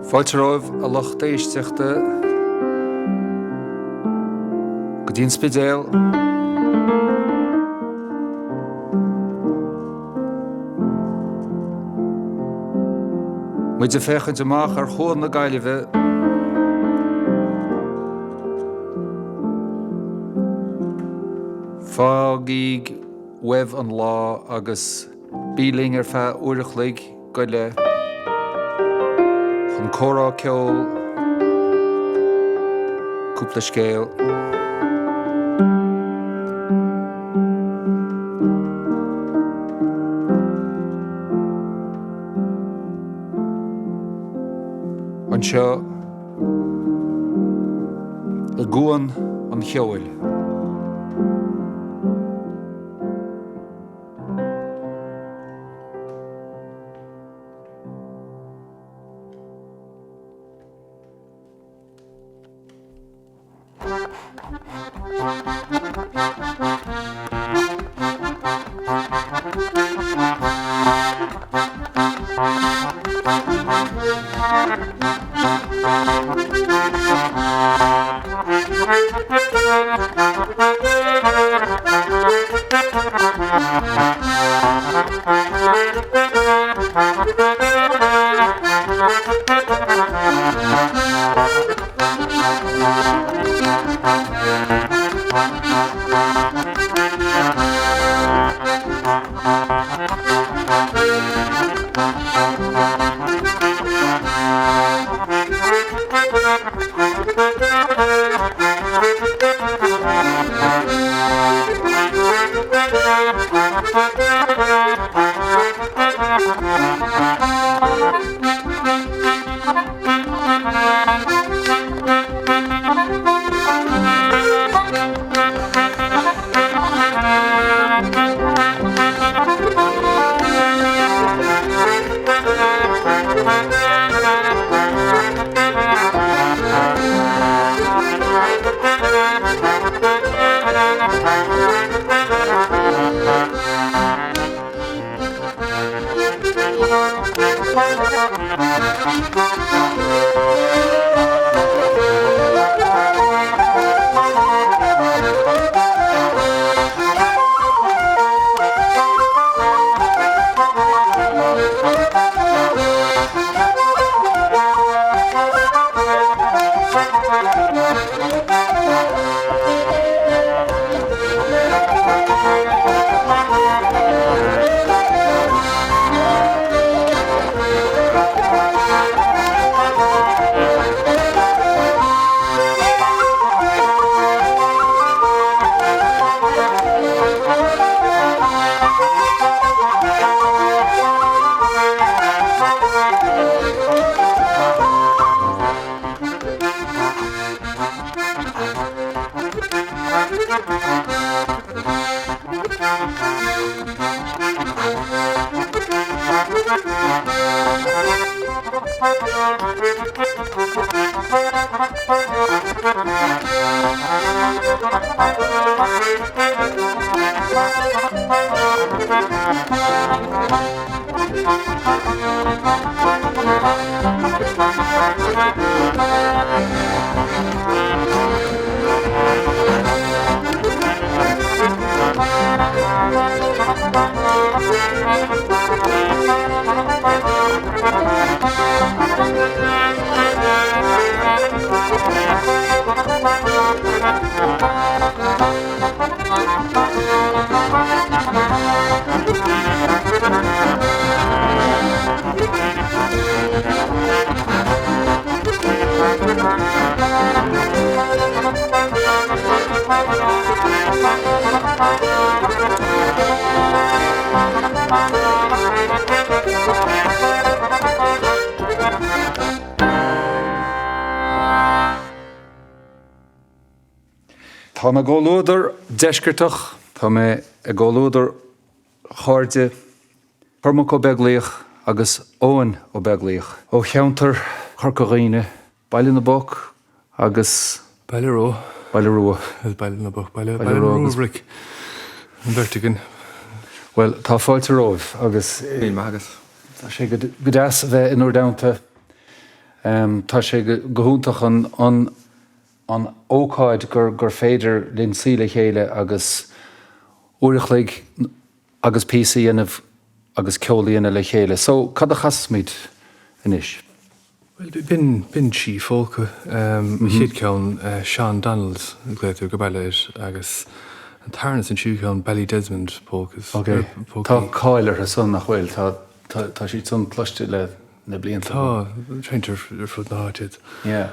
Fáilte romhaibh a lucht éisteachta go dtí an Spidéal. Muid ag féachaint amach ar Chuan na Gaillimhe. Fágaigí uaibh an lá agus bí linn ar feadh uair a chloig go leith chun comhrá, ceol, cúpla scéal. Anseo i gCuan an Cheoil. Tá mé i gcomhluadar deisceartach, tá mé i gcomhluadar chairde Cormac Ó Beaglaoich agus Eoin Ó Beaglaoich ó cheantar Chorca Dhuibhne, Baile na bPoc agus. Baile Rua. Baile Rua. Baile na bPoc, Baile Rua agus Bhric. An bheirt againn. Bhuel, tá fáilte romhaibh agus. Míle maith agat. Tá sé go deas a bheith in bhur dteannta. Tá sé go hiontach an an ócáid gur gur féidir linn suí le chéile agus uair a chloig agus píosa a dhéanamh agus ceol a dhéanamh le chéile. So, cad a chasfaimid anois? Bhuel, b'in, b'in trí phólca. An chéad ceann, Sean Donald a ghlaotar go baile air, agus an tarna is an tríú ceann, Ballydesmond Polkas. Ok. Tá cáil orthu san, nach bhfuil? Tá, tá, tá siad san cloiste le na blianta. Tá, seinntear ar fud na háite iad. Yeah.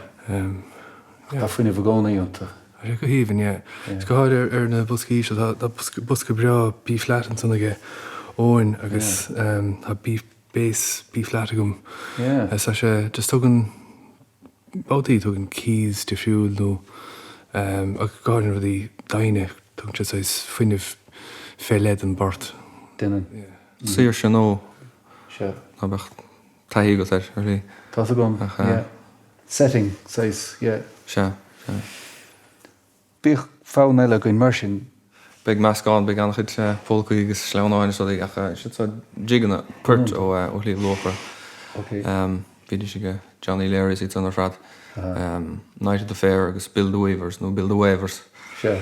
Tá fuinneamh i gcónaí iontu. Tá sé go haoibhinn, yeah. Is go háirithe ar na boscaí seo, tá, tá bosca breá B-flat ansan aige, Eoin, agus tá B Bass B flat agam. Yeah. Tá sé just tugann babhtaí tugann keys difriúil nó ach go háirithe na rudaí doimhne tugann sé saghas fuinneamh fé leith don bport. Déanann. Yeah. Saoirse nó Sea. ná beadh taithí agat air, ar shlí. Tá's agam. Ach. Yeah. Setting, saghas, yeah. Sea, sea. Bíodh fonn eile againn mar sin. Beidh meascán, beidh an-chuid pólcaí agus sleamhnáin is rudaí ach siad seo jigeanna, poirt ó Shliabh Luachra. Bhídís ag Johnny Leary is iad san ar fad. Night of the Fair agus Bill the Weavers nó Bill the Wavers. Sea.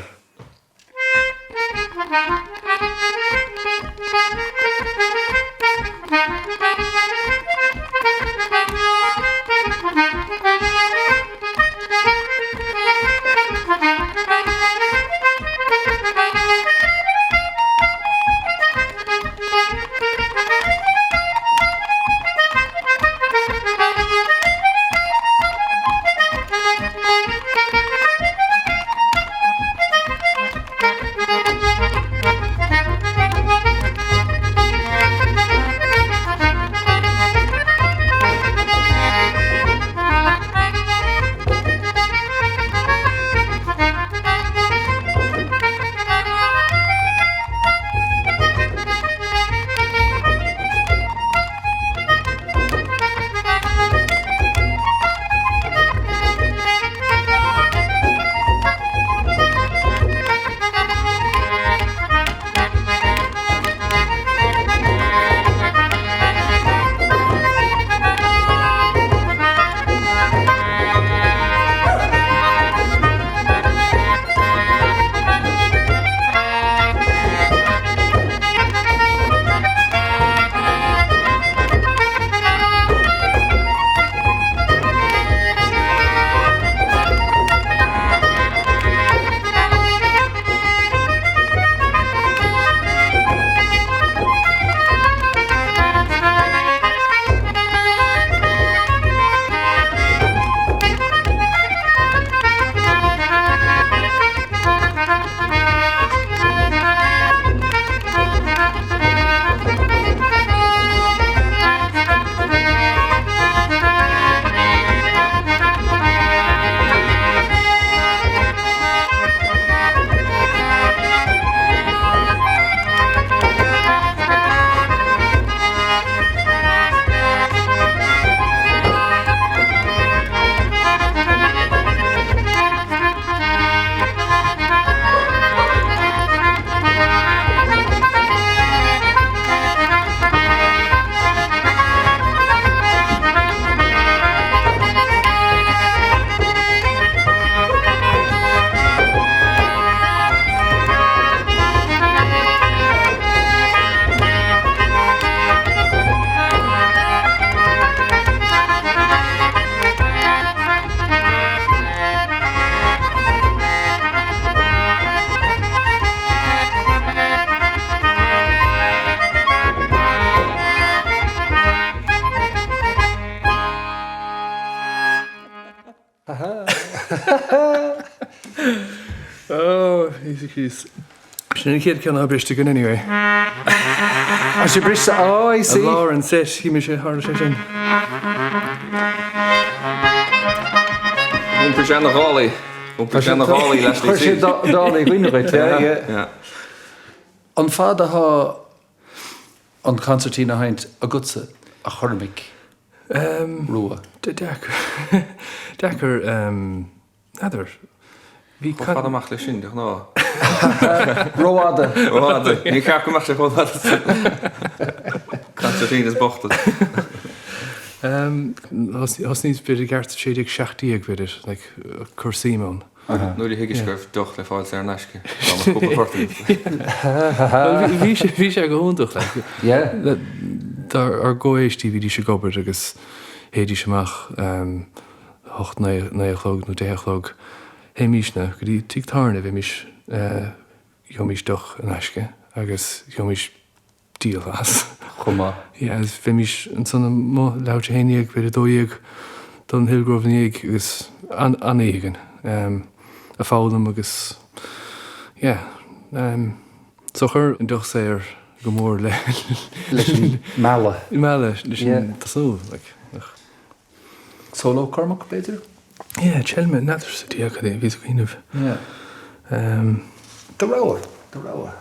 Oh, Íosa Críost. Sin an chéad ceann atá briste againn anyway. Tá sé briste, oh, I see. I lár an set, shíl mise, tharla sé sin. Iompaigh sé na dhálaí. Iompaigh sé na dhálaí leis Chuir sé dálaí dhaoine dhuit, yeah, yeah. An fad atá an concertina á sheinnt agatsa, a Chormaic Rua? Deacair. Deacair, n'fheadar. Bhí Chomh fada amach leis sin, de ghnáth. Rófhada. Rófhada. Ní ceart go mbeadh sé chomh fada sin. Concertinas bochta. Thosnaíos b'fhéidir i gceart 16, 17 b'fhéidir, like, cur suim ann. Nuair a thuigis go raibh deoch le fáil saor in aisce, dá mbeadh cúpla port agat. Bhuel, bhí sé, bhí sé go hiontach, like. Yeah. Ár gcomhaoistí bhídís ag obair agus théidís amach 8, 9, 9 a chlog nó 10 a chlog. Théimísne go dtí tigh tábhairne, bheimis, gheobhaimis deoch in aisce agus gheobhaimis díol as. Chomh maith. Yeah, agus bheimis ansan amuigh leathuair tar éis a 11, b'fhéidir 12, dul in Hillgrove ina dhiaidh agus an-oíche againn ag foghlaim agus yeah. So chuir an deoch saor go mór le. Leis an mealladh. Mealladh, leis an tosú, like. Solo Cormac, b'fhéidir? Yeah, Chelma, n'fheadar sa dia cad é a bhíos ag cuimhneamh. Yeah. Do rogha, do rogha.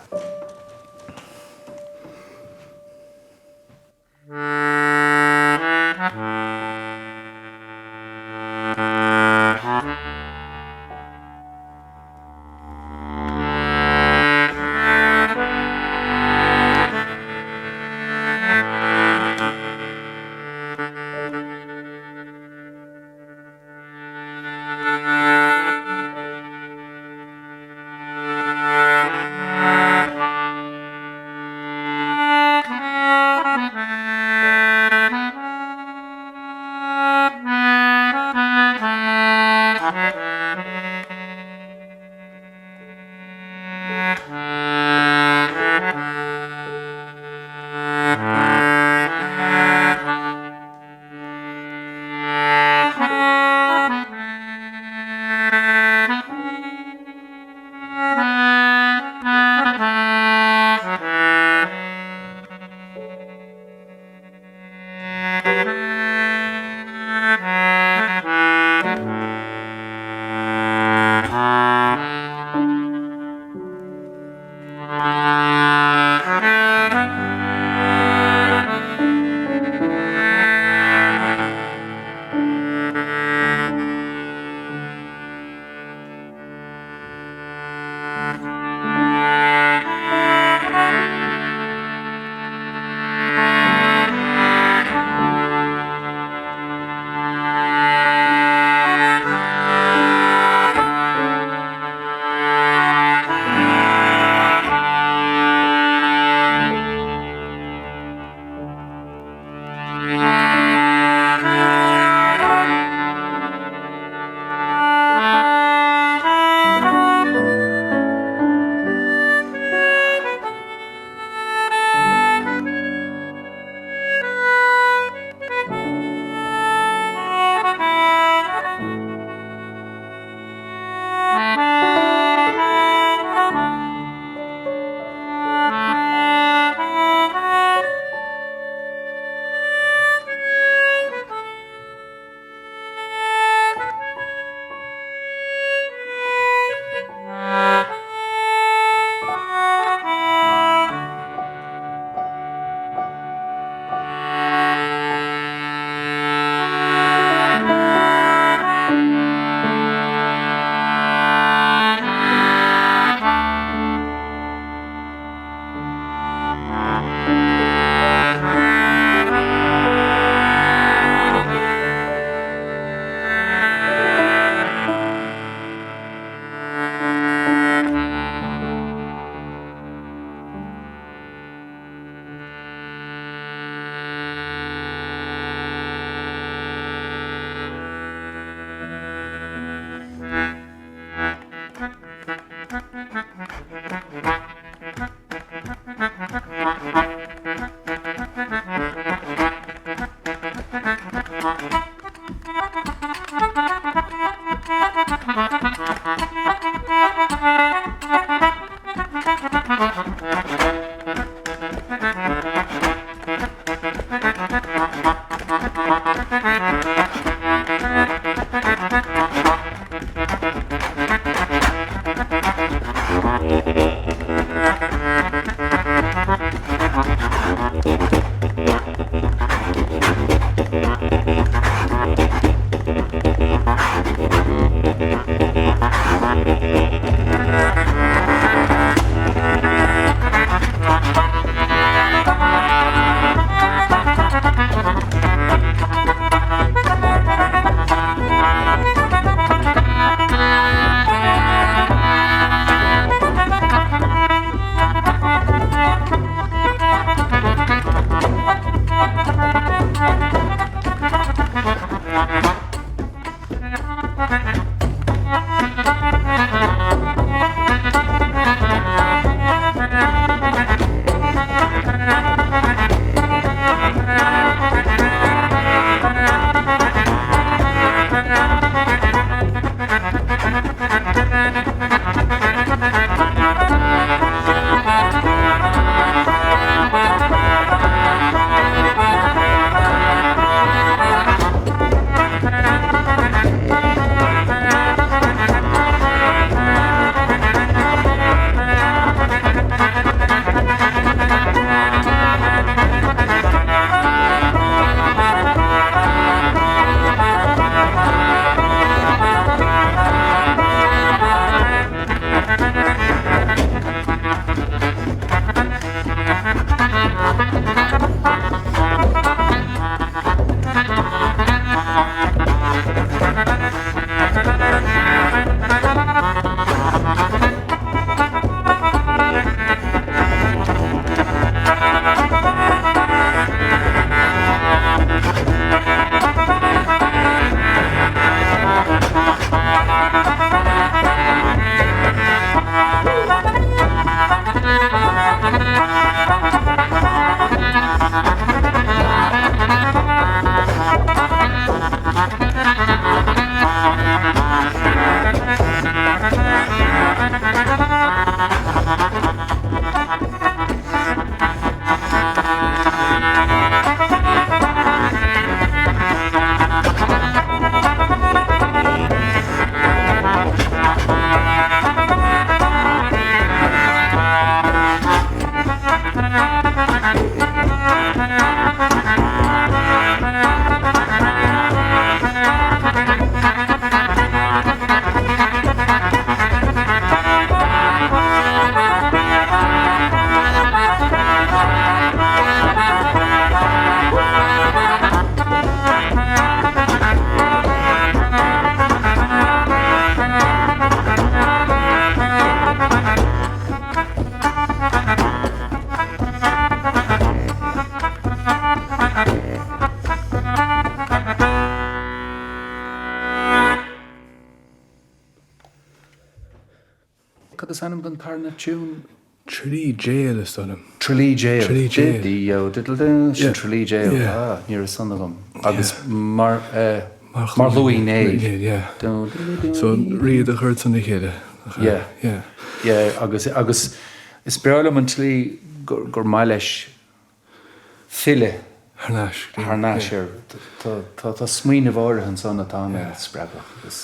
Cad is ainm don tarna tiún? Tralee Jail is dóigh liom. Tralee Jail. Tralee Jail. Dí-ó diddle dí. Sin Tralee Jail. Ah, ní raibh san agam. Agus mar mar Uí Néill. Yeah. So Riada a chuir san le chéile. Yeah. Yeah. Yeah, agus agus is breá liom an tslí gur gur maith leis filleadh thar n-ais thar n-ais air. Tá tá tá smaoineamh áirithe ansan atá an-spreagthach agus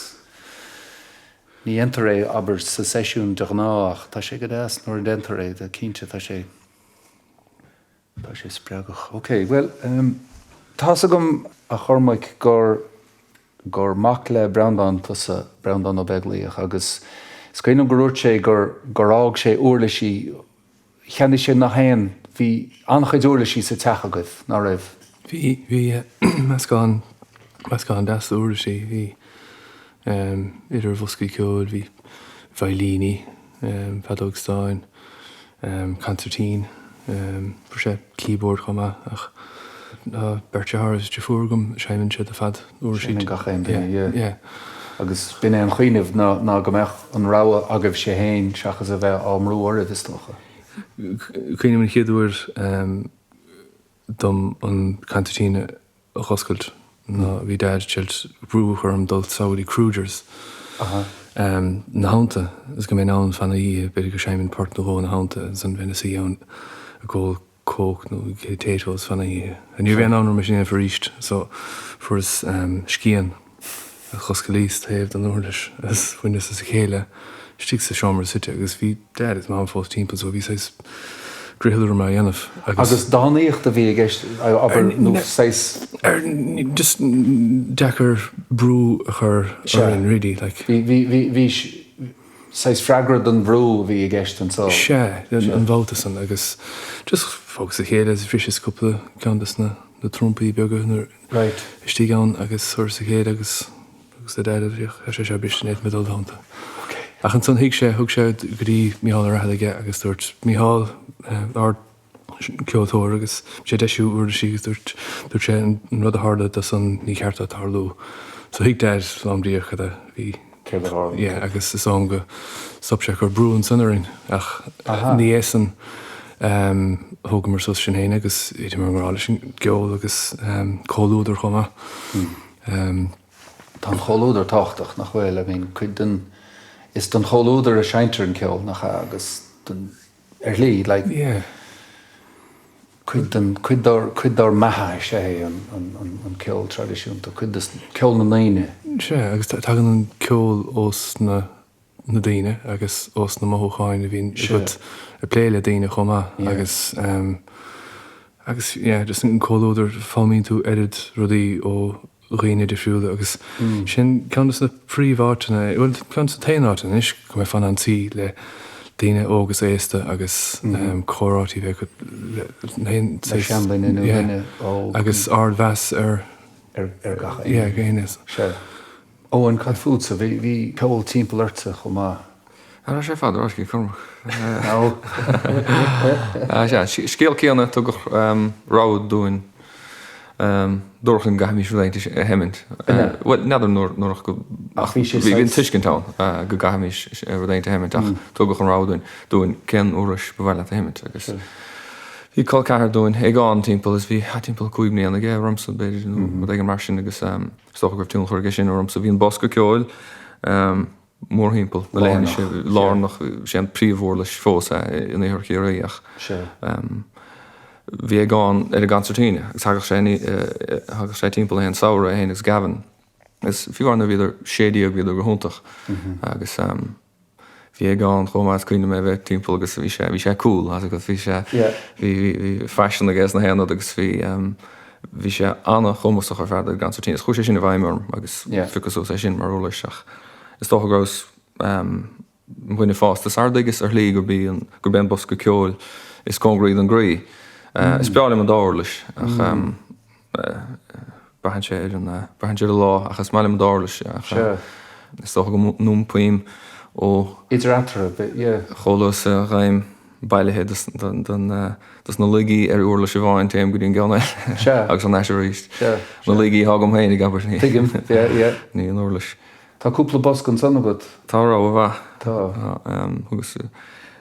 Ní dhéantar é, abair, sa seisiún de ghnáth ach tá sé go deas nuair a déantar é, cinnte, tá sé, tá sé spreagthach. Ok, bhuel, tá's agam, a Chormaic, gur, gur mac le Breandán tusa, Breandán Ó Beaglaoich, agus is cuimhin liom gur dhúirt sé gur, gur fhág sé uirlisí Cheannaigh sé nach aon, bhí an-chuid uirlisí sa teach agaibh, ná raibh? Bhí, bhí meascán, meascán deas d'uirlisí, bhí idir bhoscaí ceoil, bhí veidhlíní, feadóg stáin, consairtín, fuair sé keyboard chomh maith ach tá beirt deartháir agus deirfiúr agam, seinneann siad ar fad uirlisí. Seinneann gach aon duine, yeah. Yeah. Agus b'in é an cuimhneamh ná ná go mbeadh an rogha agaibhse féin seachas a bheith á mbrú oraibh, is dócha. Cuimhním an chéad uair dom an consairtín a dh'oscailt ná bhí Dad ag triail brú a chur orm dul sall go dtí Kruger's ina theannta agus go mbeinn ann fan oíche, b'fhéidir go seinnfinn port nó dhó ina theannta agus ansan bheinn ina suí ann ag ól Coke nó Taytos fan oíche. Ní raibh aon fhonn orm é sin a dhéanamh arís so fuaireas scian a dh'osclaíos taobh den uirlis agus bhaineas as a chéile istigh sa seomra suite agus bhí Dad agus Mam fós timpeall so bhí saghas griothal orm é a dhéanamh agus. Agus dánaíocht a bhí i gceist, abair, nó saghas. Just deacair brú a chur orainn really like. Bhí, bhí, bhí, bhí. Saghas freagra don bhrú a bhí i gceist anso. Sea, an babhta san agus just phógas a chéile agus bhriseas cúpla ceann des na na trumpaí beaga nuair Right. istigh ann agus chuireas a chéile agus agus le Dad féach tá sé seo briste ní fhéadfaidh mé dul id theannta. Ok. Ach ansan thuig sé, thug sé go dtí Mícheál Ó Raghallaigh é agus dúirt Mícheál, ard ceoltóir agus bhí sé ag deisiú uirlisí agus dúirt dúirt sé an rud a tharla dó san ní cheart dó tarlú. So thuig Dad lom díreach cad a bhí Céard a tharla. Yeah agus is dóigh liom go stop sé ag cur brú ansan orainn ach ina dhiaidh san thógamar suas sinn féin agus thiteamar i ngrá leis an gceol agus comhluadar chomh maith. Tá an chomhluadar tábhachtach, nach bhfuil? I mean cuid den, is don chomhluadar a seinntear an ceol, nach ea? Agus don, ar shlí, like, Yeah. cuid den, cuid dár, cuid dár mbeatha is ea é an, an, an, an ceol traidisiúnta, cuid de ceol na ndaoine. Sea, agus tagann an ceol ós na, na daoine agus ós na mothúcháin a bhíonn agat ag plé le daoine chomh maith Yeah. agus ehm, agus yeah, just an comhluadar, foghlaimíonn tú oiread rudaí ó dhaoine difriúla agus sin ceann de na príomháiteanna, bhuel ceann de na t-aon áiteanna anois go mbeifeá in ann suí le daoine óg is aosta agus comhráití a bheith agat le Le seanduine nó duine óg. Agus ardmheas ar ar gach éinne. Yeah, éinne. Sea. Eoin, cad fútsa? Bhí bhí ceol timpeall ortsa chomh maith. An raibh sé fada ar Cormac? Sea, scéal céanna, tugadh rogha dúinn dúradh linn go gcaithfimis rud éigin a sheimint. Bhuel, n'fheadar nuair ach go Ach bhí sé bhí an tuiscint ann go gcaithfimis rud éigin a sheimint ach tugadh an rogha dúinn dúinn cén uirlis ba mhaith leat a sheimint agus bhí col ceathar dúinn, Aogán, timpeall is bhí timpeall 5 mbliana aige ormsa b'fhéidir nó rud éigin mar sin agus is dócha go raibh tionchar aige sin ormsa. Bhí an bosca ceoil mórthimpeall na leithinise, lárnach, sé an príomhuirlis fós é in Iarthar Chiarraí ach bhí Aogán ar an gconsairtín agus thagadh sé thagadh sé timpeall aon samhradh, é féin agus Gavin. Agus fiú amháin nuair a bhíodar 16 bhíodar go hiontach agus. Bhí aige ann chomh maith is cuimhin liom é bheith timpeall agus bhí sé, bhí sé cool, tá 'fhios agat, bhí sé, bhí, bhí, bhí faisean aige sna haon rud agus bhí, bhí sé an-chumasach ar fad ar an gconsairtín agus chuaigh sé sin i bhfeidhm orm agus phiocas suas é sin mar uirlis ach is dócha go rabhas im dhuine fásta sara dtuigeas ar shlí gurb í an, gurb é an bosca ceoil is cóngaraí don gcroí. Is breá liom an dá uirlis ach braitheann sé ar an, braitheann sé ar an lá ach is maith liom an dá uirlis ach is dócha go n-iompaím ó Idir eatarthu, yeah. Chomh luath is a gheibhim bailithe dos na laigí ar uirlis amháin téim go dtí an gceann eile agus thar n-ais arís. Na laigí atá agam féin ag abair. Tuigim, yeah, yeah. Ní an uirlis. Tá cúpla bosca ansan agat. Tá rogha mhaith. Tá. Agus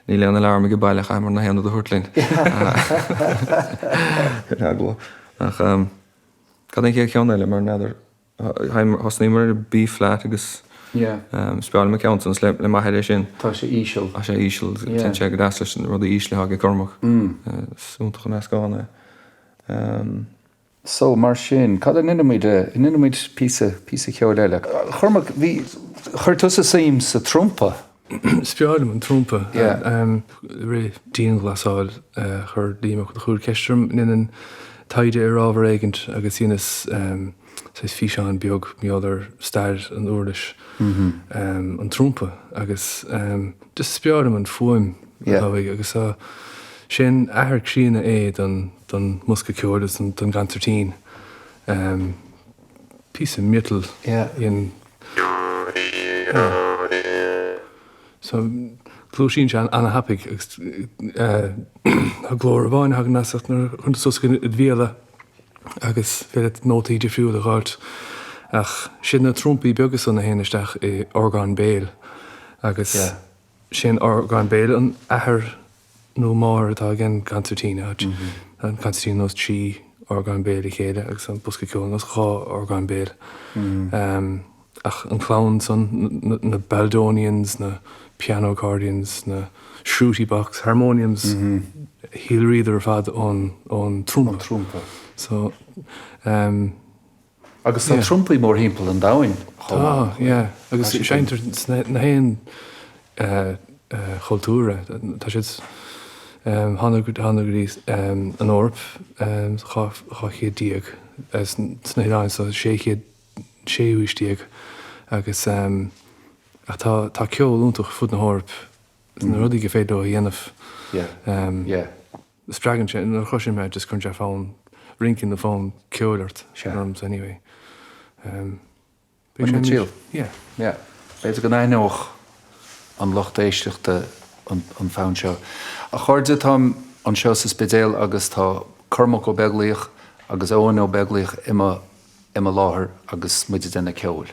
níl aon alarm ag baile chaithfeamar na haon rud a thabhairt linn. Ar eagla. Ach cad é an chéad cheann eile mar n'fheadar. Thosnaíomar ar B flat agus is breá liom an ceann san, is le m'athair é sin. Tá sé íseal. Tá sé íseal, téann sé go deas leis na rudaí ísle atá ag Cormac. Is iontach an meascán é. So, mar sin, cad a ndéanfaimid, an ndéanfaimid píosa, píosa ceoil eile? Chormac, bhí, chuir tusa suim sa trumpa. Is breá liom an trumpa. I rith dianghlasáil chuir Liam Ó Conchúir ceist orm an ndéanfainn taighde ar ábhar éigint agus dheineas saghas físeán beag mar gheall ar stair an uirlis, an trumpa agus just is breá liom an fuaim atá uaidh agus sé an athair críonna é don don mbosca ceoil agus don gconsairtín. Píosa miotail in So gluaisíonn sé ana-thapaidh agus tá glór amháin a thagann as ach nuair a chuireann tú suas id bhéal é agus féidir leat nótaí difriúla a dh'fháilt. Ach sin na trumpaí beaga san a théann isteach i orgán béil agus sé an orgán béil an athair nó máthair atá ag an gconsairtín. Tá an consairtín nós 3 orgán béil le chéile agus an bosca ceoil nós 2 orgán béil. Ach an chlann san, na baldonians, na piano accordions, na shruti box, harmoniums, shíolraíodar ar fad ón ón trumpa. So, Agus tá trumpaí mórthimpeall an domhain chomh maith. Tá, yeah. Agus seinntear sna haon chultúr é. Tá siad, tháinig go dtí an Eoraip sa 12 chéad, sna hoileáin sa sé chéad, séú haois déag agus ach tá tá ceol iontach ar fud na hEoraip, na rudaí gur féidir leo a dhéanamh. Yeah, yeah. Spreagann sé, nuair a chloisim é just cuireann sé fonn rince nó fonn ceoil ort, ormsa anyway. Bain triail. Yeah. Yeah. B'fhéidir go n-aithneodh an lucht éisteachta an fonn seo. A chairde, táim anseo sa Spidéal agus tá Cormac Ó Beaglaoich agus Eoin Ó Beaglaoich i mo i mo láthair agus muid ag déanamh ceoil.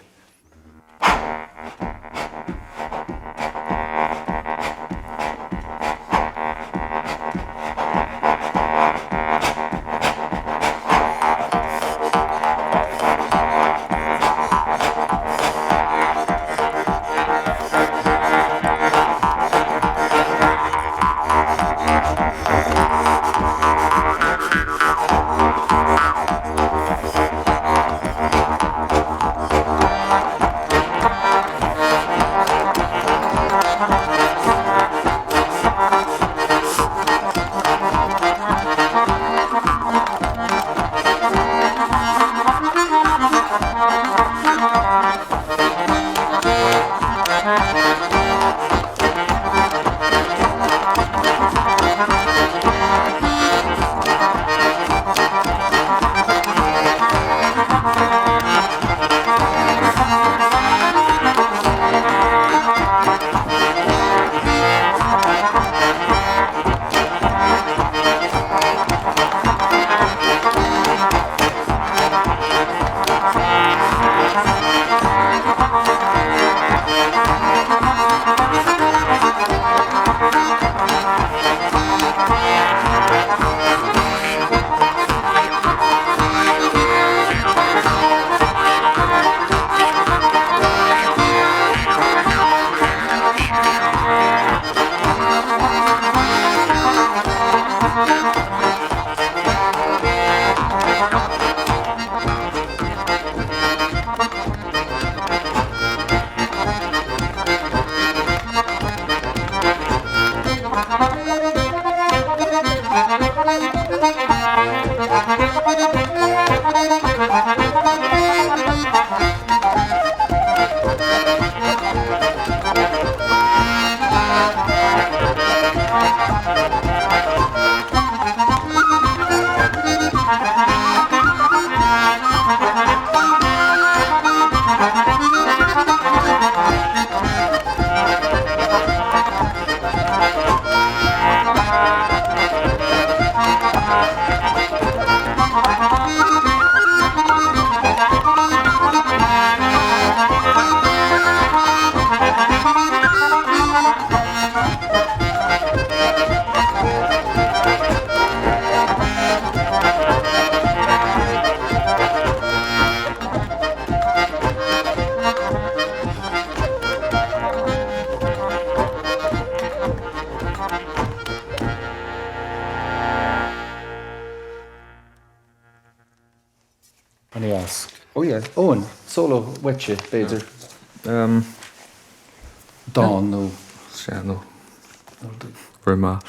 An-deas. Oh yeah. Eoin, solo uaitse, b'fhéidir. Dán nó. Sea, nó. Rud maith.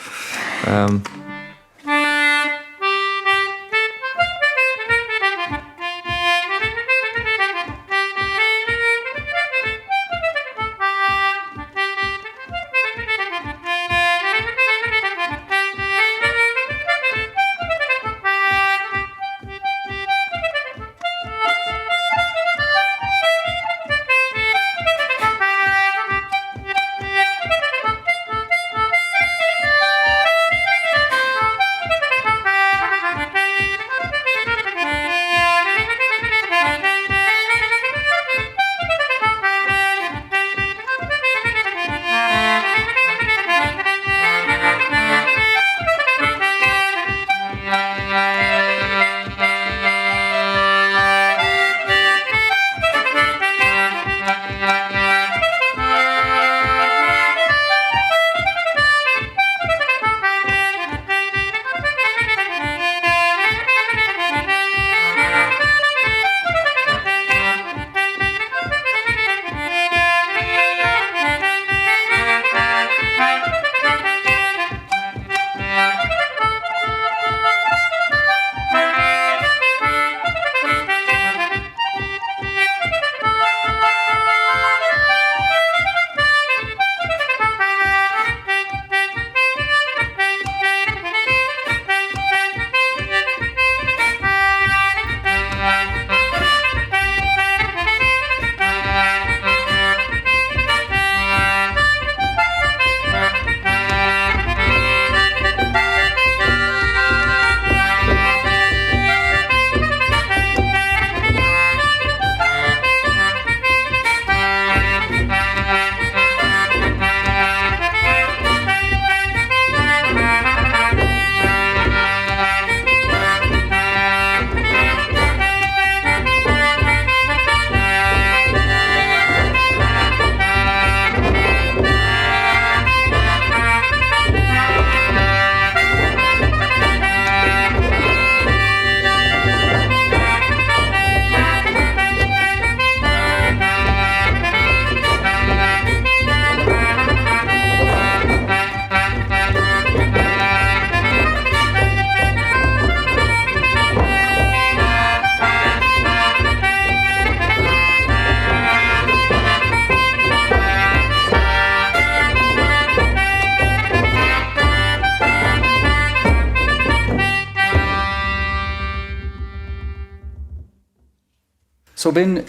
So b'in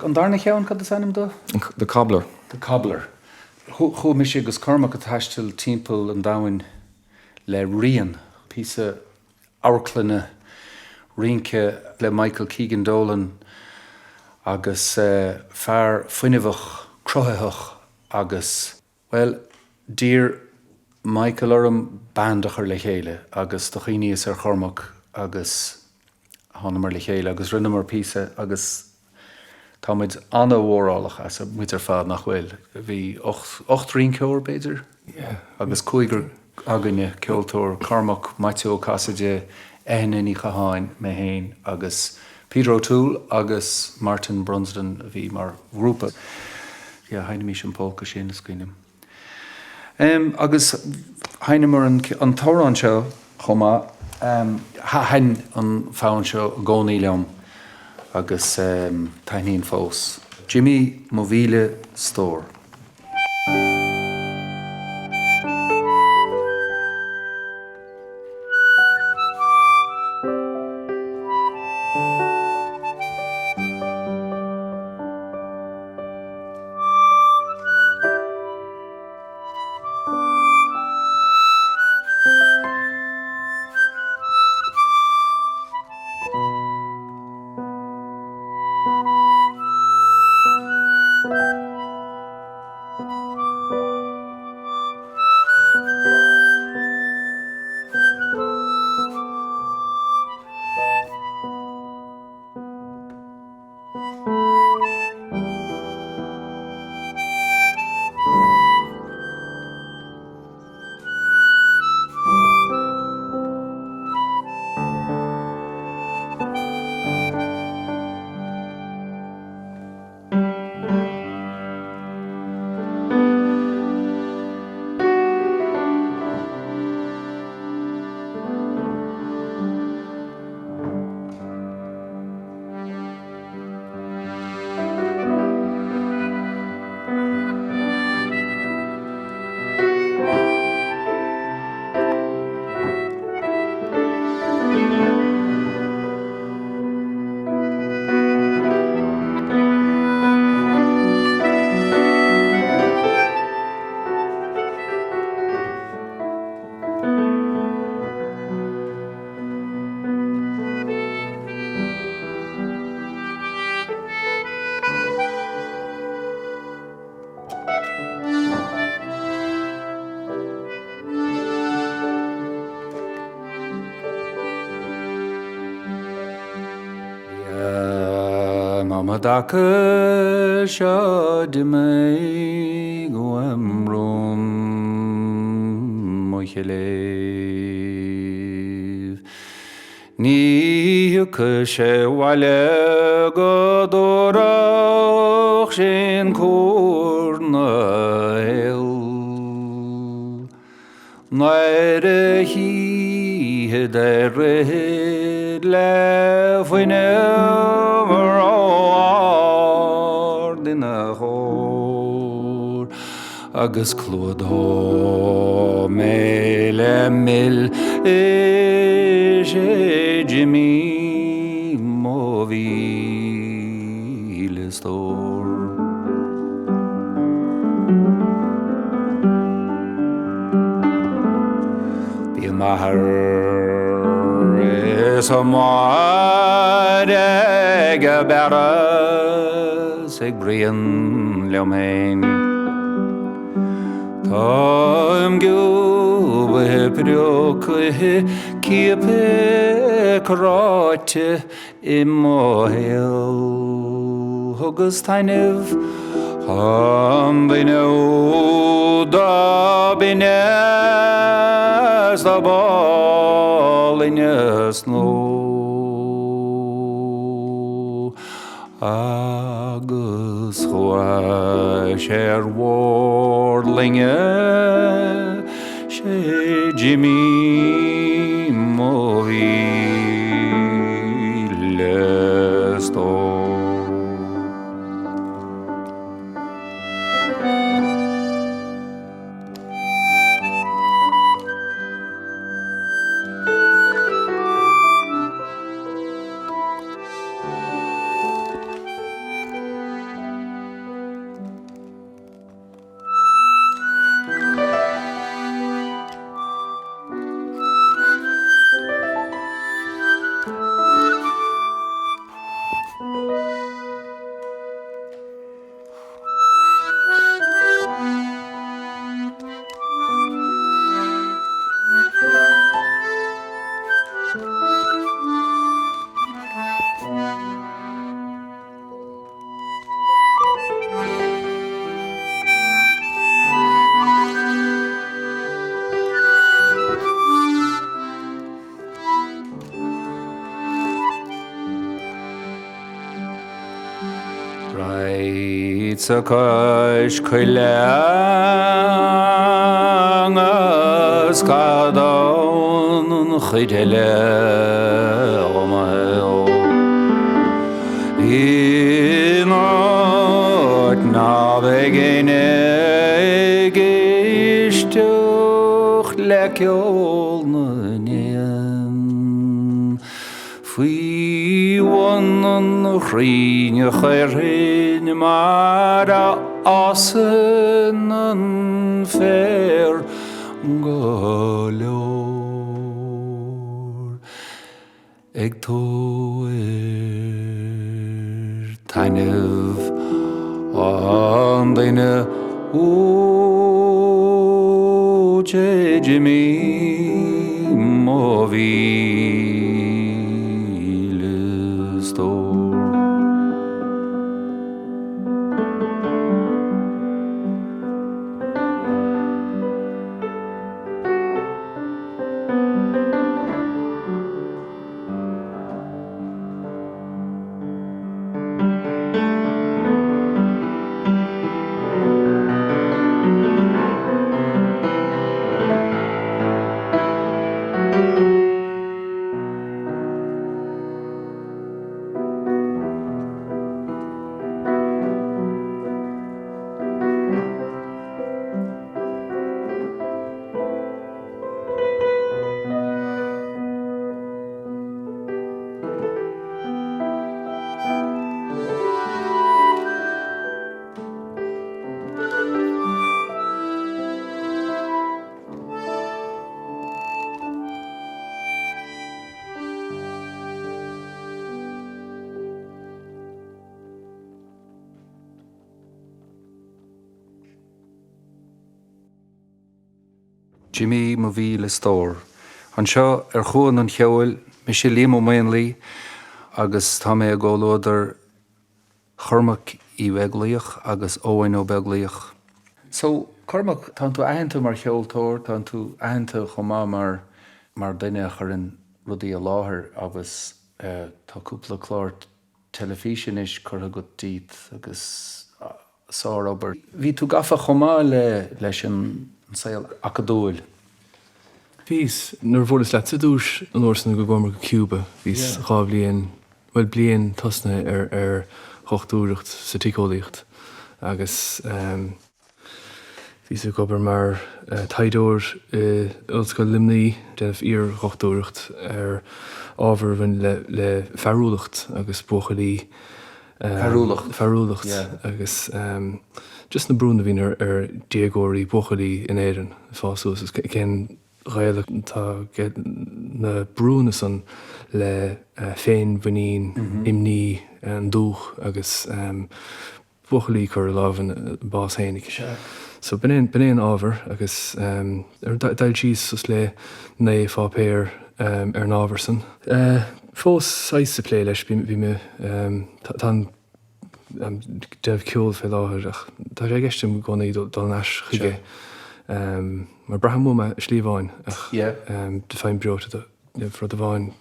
an darna cheann, cad is ainm dó? The Cobbler. The Cobbler. Chuaigh mise agus Cormac ag taisteal timpeall an domhain le Rian, píosa amharclainne rince le Michael Keegan Dolan agus fear fuinneamhach, cruthaitheach agus, bhuel, d'iarr Michael orm band a chur le chéile agus do chuimhníos ar Chormac agus thánamar le chéile agus rinneamar píosa agus tá muid ana-mhórálach as, muid ar fad, nach bhfuil? Bhí 8 rinceoir, b'fhéidir? Agus cúigear againne, ceoltóir, Cormac, Maitiú Ó Casaide, Eithne Ní Chatháin, mé féin agus Peter O'Toole agus Martin Brunsden a bhí mar ghrúpa. Yeah, sheinnimis an polca sin, is cuimhin liom. Agus sheinneamar an t-amhrán seo. chomh maith. Thaitin an fonn seo i gcónaí liom agus taitníonn fós. Jimí mo mhíle stór. An am i dtaca seo d'imigh uaim rún mo chléibh. Ní thiocfaidh sé abhaile go dtabharfadh sé'n cúr na l. Nuair a chífead é rith le fuinneamh ró-ard ina chomhair agus clúdóidh mé le mil is é Jimí mo mhíle stór. Bhí a m'athair is a máthair ag bearradh 's ag bruíon liom fhéin. Táim giúbaithe prioctha ciaptha cráite I mo shaol thugas taitneamh an duine úd dob fhinne 's dob álainne sna agus chuaigh sé ar bhord loinge 'Sé Jimí mo mhíle stór. Raghadsa cois coille agus cadán. an chuid eile ó mo shaol. In áit ná beidh éinne ag éisteacht le ceol na n-éan. Faoi bhun an chrainn a chuirfinn mar a fhásann an féar go leor ag tabhairt taitneamh an duine uait a Jimí mo mhíle stór. Jimí mo mhíle stór. Anseo ar Chuan an Cheoil, mise Liam Ó Maonlaí agus tá mé i gcomhluadar Chormaic Uí Bheaglaoich agus Eoin Ó Beaglaoich. So, Cormac, tánn tú aitheanta mar cheoltóir, tánn tú aitheanta chomh maith mar mar duine a chuireann rudaí i láthair agus tá cúpla clár teilifíse anois curtha agat díot agus sár-obair. Bhí tú gafa chomh maith le leis an saol acadúil. Bhíos. Nuair a bhuaileas leatsa ar dtús an uair san go gcuamar go Cuba, bhíos dhá bhliain, bhuel bliain tosnaithe ar ar dhochtúireacht sa tsíceolaíocht agus Bhíos ag obair mar taighdeoir i Ollscoil Luimnigh, déanamh iar-dhochtúireacht ar ábhar a bhain le fearúlacht agus buachaillí. Fearúlacht. Fearúlacht agus just na brúnna a bhíonn ar déagóirí, buachaillí in Éirinn ag fás suas agus cén gaol atá ag na brúnna san le féinmhuinín, imní, an dúch agus buachaillí ag cur a lámh ina bás fhéinig. So b'in é, b'in é an ábhar agus d'fhoilsíos suas le 9 pháipéar ar an ábhar san. Fós saghas ag plé leis, bhí mé, táim ag déanamh ceoil fé láthair ach tá sé i gceist agam i gcónaí dul ar ais chuige mar braithim uaim é i slí amháin ach faighim breoite de rud amháin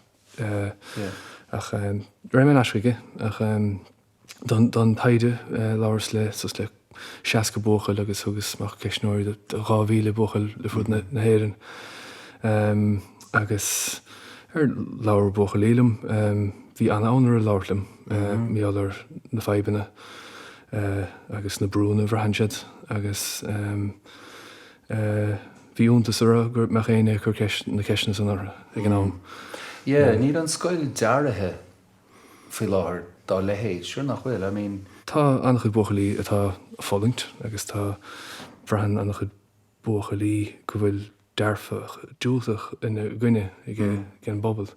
ach raghaidh mé ar ais chuige ach Don taighde, labhras le suas le 60 buachaill agus thugas amach ceistneoirí do 2,000 buachaill ar fud na hÉireann. Agus ar labhair buachaillí liom, bhí an-fhonn orthu labhairt liom mar gheall ar na fadhbanna agus na brúnna a bhraitheann siad agus bhí iontas orthu go mbeadh éinne ag cur na ceisteanna san orthu ag an am. Yeah, níl an scoil deartha faoi láthair dá leithéid, sure nach bhfuil? I mean. Tá an-chuid buachaillí atá ag fulaingt agus tá, braitheann an-chuid buachaillí go bhfuil dearfach diúltach ina gcoinne ag an bpobal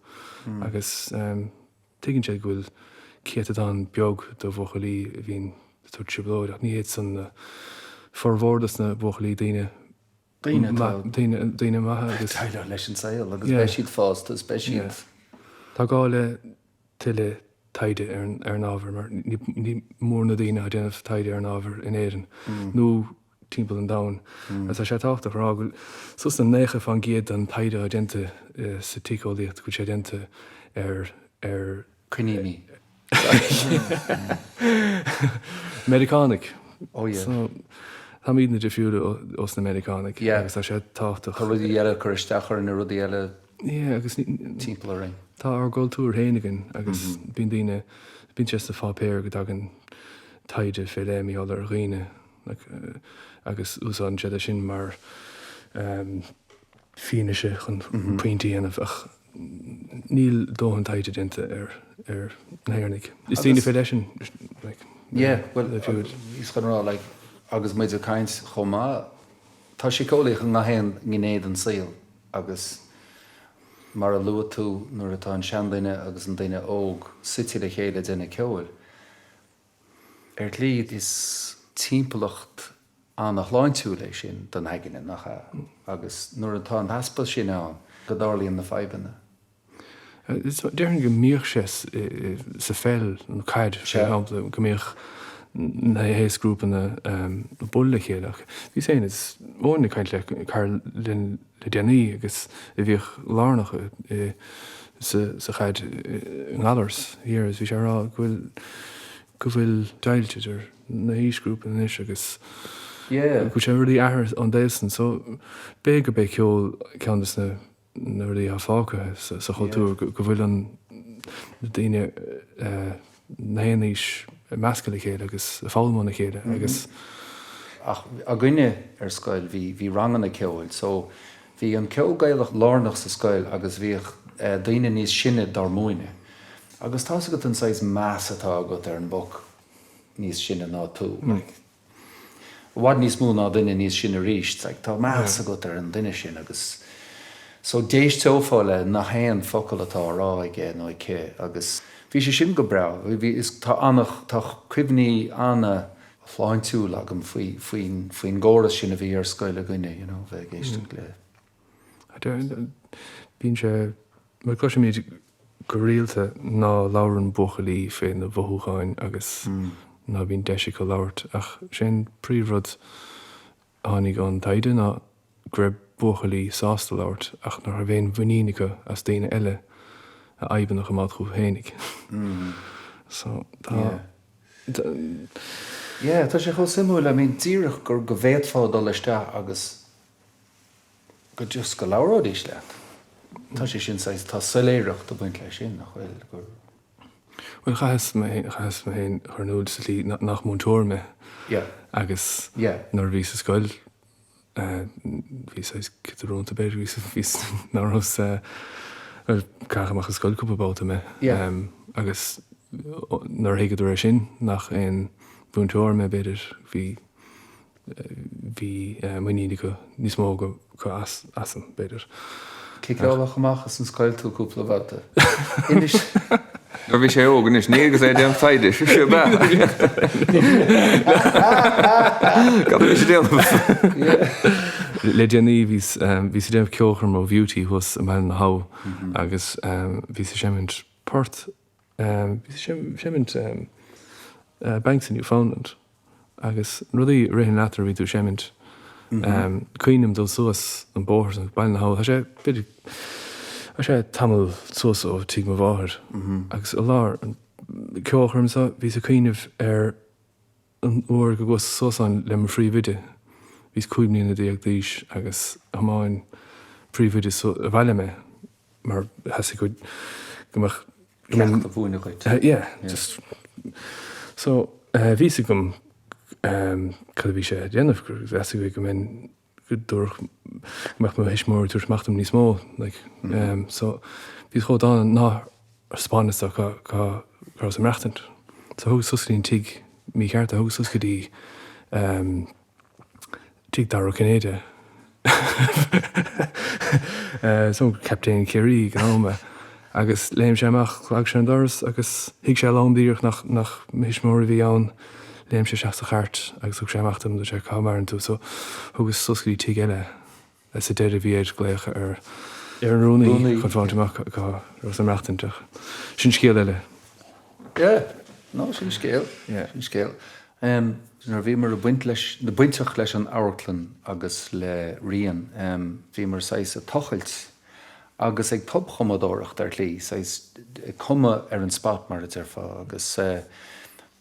agus tuigeann siad go bhfuil céatadán beag de bhuachaillí a bhíonn ag tabhairt trioblóid ach ní hiad san na formhór dos na buachaillí, daoine Daoine atá. Daoine maithe agus. Déileáil leis an saol agus beidh siad fásta is beidh siad. Tá gá le tuilleadh taighde ar an ábhar mar ní mór na daoine atá ag déanamh taighde ar an ábhar in Éirinn nó timpeall an domhain. Agus tá sé tábhachtach a rá go bhfuil suas le 90% den taighde atá déanta sa tsíceolaíocht go bhfuil sé déanta ar ar Coiníní. Meiriceánaigh. Oh yeah. So, táimidne difriúil ós na Meiriceánaigh Yeah. agus tá sé tábhachtach. Tá rudaí eile ag cur isteach orainn na rudaí eile. Yeah, agus timpeall orainn. Tá ár gcultúr féin againn agus bíonn daoine, bíonn sé sna pháipéir go dtagann taighde fé leith mar gheall ar dhaoine agus úsáideann siad é sin mar fianaise chun pointe a dhéanamh ach níl dóthain taighde déanta ar ar na hÉireannaigh. Is daoine fé leith sinn like. Yeah, bhuel, bhíos chun rá like agus muid ag caint chomh maith, tá síceolaíocht i ngach aon ghné den saol agus mar a luaigh tú nuair atá an seanduine agus an duine óg suite le chéile ag déanamh ceoil, ar shlí is timpeallacht ana-shláintiúil é sin don aigne, nach ea? Agus nuair atá an easpa sin ann go dtarlaíonn na fadhbanna. Déarfainn go mbíodh sé sa pheil, nó caid, mar shampla, go mbíodh na haoisghrúpanna ag bualadh le chéile ach bhíos féin is Eoin ag caint le cara linn le déanaí agus a bhíodh lárnach sa chaid i nGallaras thiar agus bhí sé ag rá go bhfuil go bhfuil deighilt idir na haoisghrúpanna anois agus go bhfuil sé rudaí athraithe ón dtaobh san so b'fhéidir gurb é ceol ceann de na na rudaí atá fágtha sa chultúr go bhfuil an na daoine na haon aois ag meascadh le chéile agus ag foghlaim óna chéile agus. Ach againne ar scoil bhí bhí ranganna ceoil so bhí an ceol Gaelach lárnach sa scoil agus bhíodh daoine níos sine dár múineadh. Agus tá's agat an saghas meas atá agat ar an bhoc níos sine ná tú, like, i bhfad níos mó ná duine níos sine arís, like, tá meas agat ar an duine sin agus so d'éisteofá le nach aon focal atá á rá aige nó aici agus bhí sé sin go breá, bhí, is tá ana, tá cuimhní ana shláintiúil agam faoi, faoin, faoin gcóras sin a bhí ar scoil againne, you know, bheith ag éisteacht le. Bíonn sé, mar cloisimid go rialta ná labhrann buachaillí fé na mhothúcháin agus ná bíonn deis acu labhairt ach sé an príomhrud a tháinig ón taighde ná go raibh buachaillí sásta labhairt ach nach raibh aon mhuinín acu as daoine eile a fhadhbanna a choimeád chucu fhéinig. So tá. Yeah, tá sé chomh suimiúil, I mean díreach gur go bhféadfá dul isteach agus go just go labhróidís leat. Tá sé sin saghas, tá soiléireacht ag baint leis sin, nach bhfuil, gur. Bhuel, chaitheas mé féin, chaitheas mé féin a chur in iúl sa tslí nach múinteoir mé. Yeah. Agus Yeah. nuair a bhíos sa scoil, bhí saghas ciotrúnta b'fhéidir, bhí, bhí, ná rabhas, bhuel, caitheadh amach as scoil cúpla babhta mé. Yeah. Agus nuair a thuigeadar é sin, nach aon mhúinteoir mé b'fhéidir, bhí, bhí muinín acu níos mó acu asam, b'fhéidir. Ciceáladh amach as an scoil tú cúpla babhta. Inis. Nuair a bhí sé óg anois, ní agus é ag déanamh taighde, sin sé ab ea? Cad a bhí sé ag déanamh? Le déanaí bhíos ag déanamh ceolchoirm ó Bheauty thuas i mBaile na hAbha agus bhíos ag seimint port, bhíos ag seimint Banks of Newfoundland. Agus rudaí a ritheann leat nuair a bhíonn tú ag seimint. Cuimhním dul suas an bóthar san Baile na hAbha, tá sé b'fhéidir, tá sé tamall suas ó tigh mo mháthair agus i lár an ceolchoirm seo bhíos ag cuimhneamh ar an uair go gcuas suas ann le mo phríomhoide. Bhíos 15 mbliana d'aois agus thiomáin príomhoide abhaile mé mar theastaigh go go mbeadh Ceacht a mhúineadh dhuit. Yeah, just so bhí fhios agam cad a bhí sé a dhéanamh, gur theastaigh uaidh go mbeinn go dtabharfadh go mbeadh mo thuismitheoirí ag tabhairt amach dom níos mó like so bhíos chomh dána nár thaispeánas dó cá cá rabhas ag maireachtaint. So thugas suas go dtí an tigh mícheart, thugas suas go dtí Tigh Dara Ó Cinnéide. So, captaen Chiarraí ag an am é. Agus léim sé amach, chlog sé an doras agus thuig sé lom díreach nach nach mo thuismitheoirí a bhí ann. Léim sé isteach sa chairt agus thug sé amach dom, dúirt sé cá maireann tú? So, thugas suas go dtí tigh eile é. Sa deireadh bhí air glaoch ar ar an rúnaí chun fáilt amach cá rabhas ag maireachtaint ach sin scéal eile. Yeah, no, sin scéal. Yeah. Sin scéal. Nuair a bhíomar ag baint leis, nó bainteach leis an amharclann agus le Rian, bhíomar saghas ag tochailt agus ag tobchumadóireacht ar shlí, saghas ag cumadh ar an spot mar a déarfá agus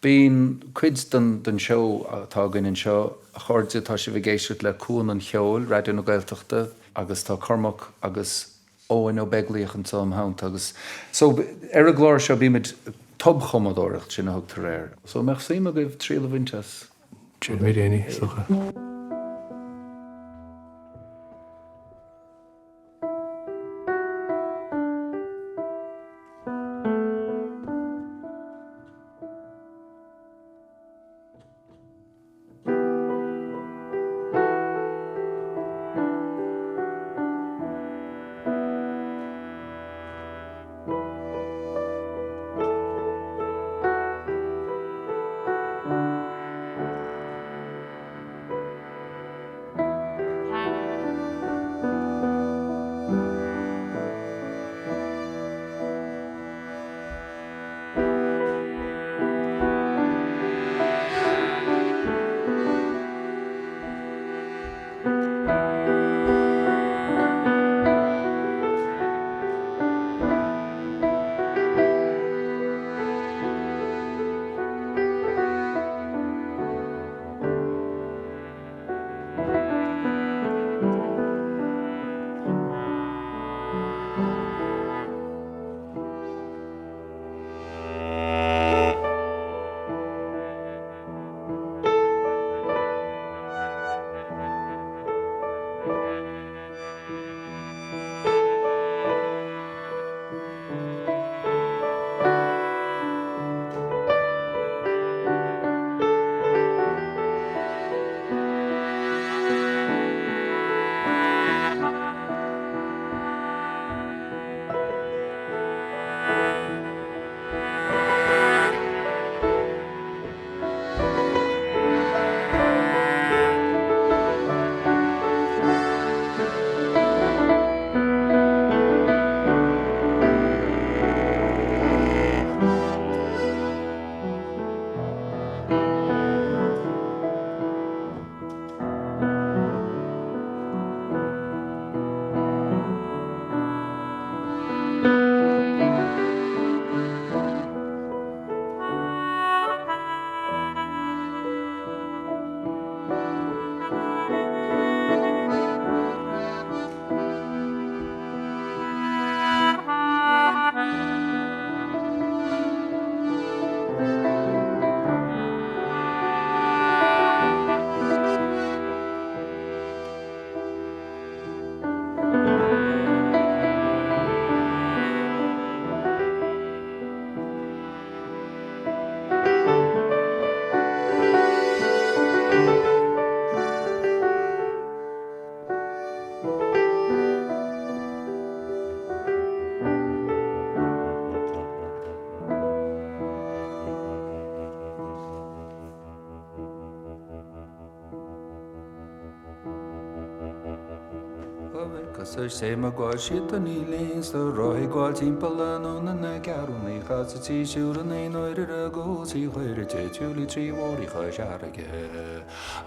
bíonn cuid den den seó atá againn anseo, a chairde, tá sibh ag éisteacht le Cuan an Cheoil, Raidió na Gaeltachta agus tá Cormac agus. Eoin Ó Beaglaoich anseo im theannta agus so ar an gclár seo bímid tobchumadóireacht, sin a thugtar air. So an mbeadh suim agaibh triail a bhaint as? Déanfaimid é, is dócha.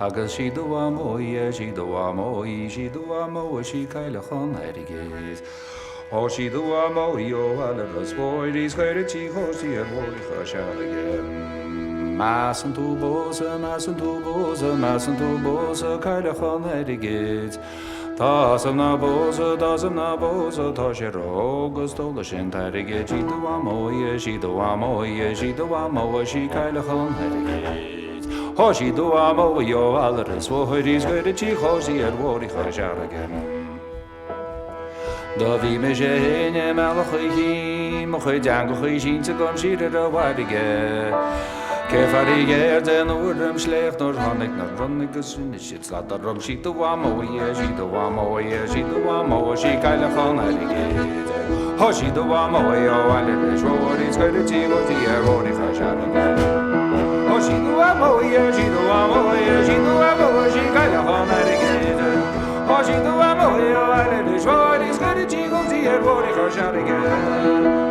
Agus sí do mhamó í, sí do mhamó í, sí do mhamó í, sí cailleach an airgid. Ó sí do mhamó í ó bhaile Ros Mhóir í 's chuir sí chóistí ar bhóithre Chois Fharraige. Measann tú pósadh, measann tú pósadh, measann tú pósadh cailleach an airgid. Tá 's ná pósadh, tá 's ná pósadh, tá sé ró-óg agus dóla sin t-airgead. Sí do mhamó í, sí do mhamó í, sí do mhamó í, sí cailleach an airgid. Ó sí do mhamó í ó bhaile Ros Mhóir í 's chuir sí chóistí ar bhóithre Chois Fharraige. Do bhí mise fhéin i mBealach Uí Chinn, mo chuid eangachaí sínte agam siar ar an bhfarraige. Cé fairí ghéar den uair im shléacht nuair tháinig na ronnaigh agus rinne siad slad orm. Sí do mhamó í, sí do mhamó í, sí do mhamó í, sí cailleach an airgid. Ó sí do mhamó í ó bhaile Ros Mhóir í 's chuir sí chóistí ar bhóithre Chois Fharraige. Ó sí do mhamó í, sí do mhamó í, sí do mhamó í, sí cailleach an airgid. Ó sí do mhamó í ó bhaile Ros Mhóir í 's chuir sí chóistí ar bhóithre Chois Fharraige.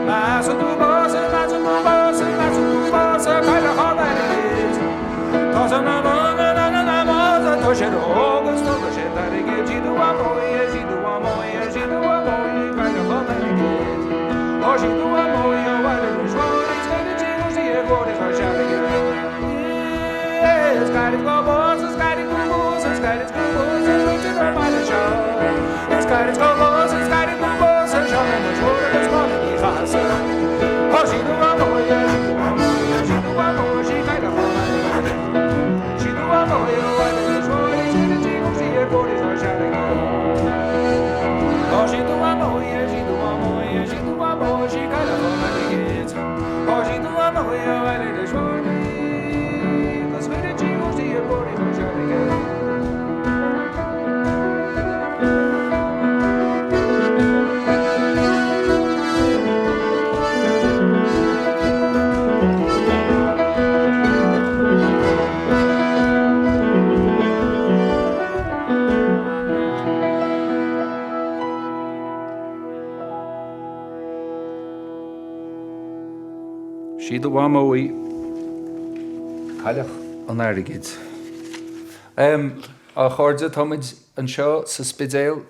Measann tú pósadh, measann tú pósadh, measann tú pósadh, cailleach an airgid. Tá san na na na na na na tá sé ró-óg agus tógadh sé t-airgead. Sí do mhamó í, sí do mhamó í, sí do mhamó í, cailleach an airgid. Ó sí do mhamó í ó bhaile Ros Mhóir í 's chuir sí chóistí ar bhóithre Chois Fharraige. Is gairid go bpósadh, is gairid go bpósadh, is gairid go bpósadh, muintir an bhaile seo. Is gairid go bpósadh, is gairid go bpósadh, Sí do mhamó í, Cailleach an Airgid. A chairde, táimid anseo sa Spidéal.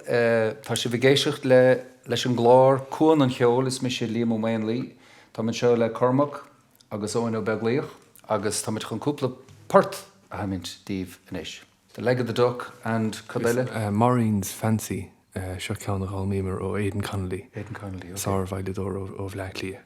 Tá sibh ag éisteacht le leis an gclár Cuan an Cheoil. Is mise Liam Ó Maonlaí. Táim anseo le Cormac agus Eoin Ó Beaglaoich agus táimid chun cúpla port a sheimint daoibh anois. The Leg of the Duck and cad eile? Maureen's Fancy, seo ceann a d'fhoghlaimíomar ó Aidan Connolly, Aidan Connolly, ok. sár-veidhleadóir ó Bhleá Cliath.